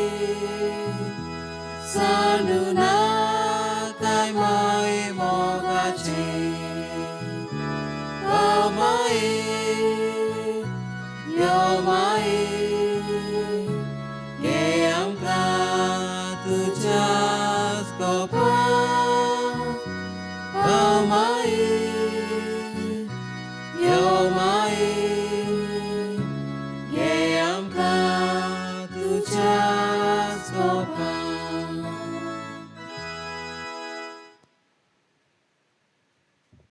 सांडू नाकाय माये मोगाची. ओ माये, यो माये, घे आमकां तुज्याच कोपान. ओ माये,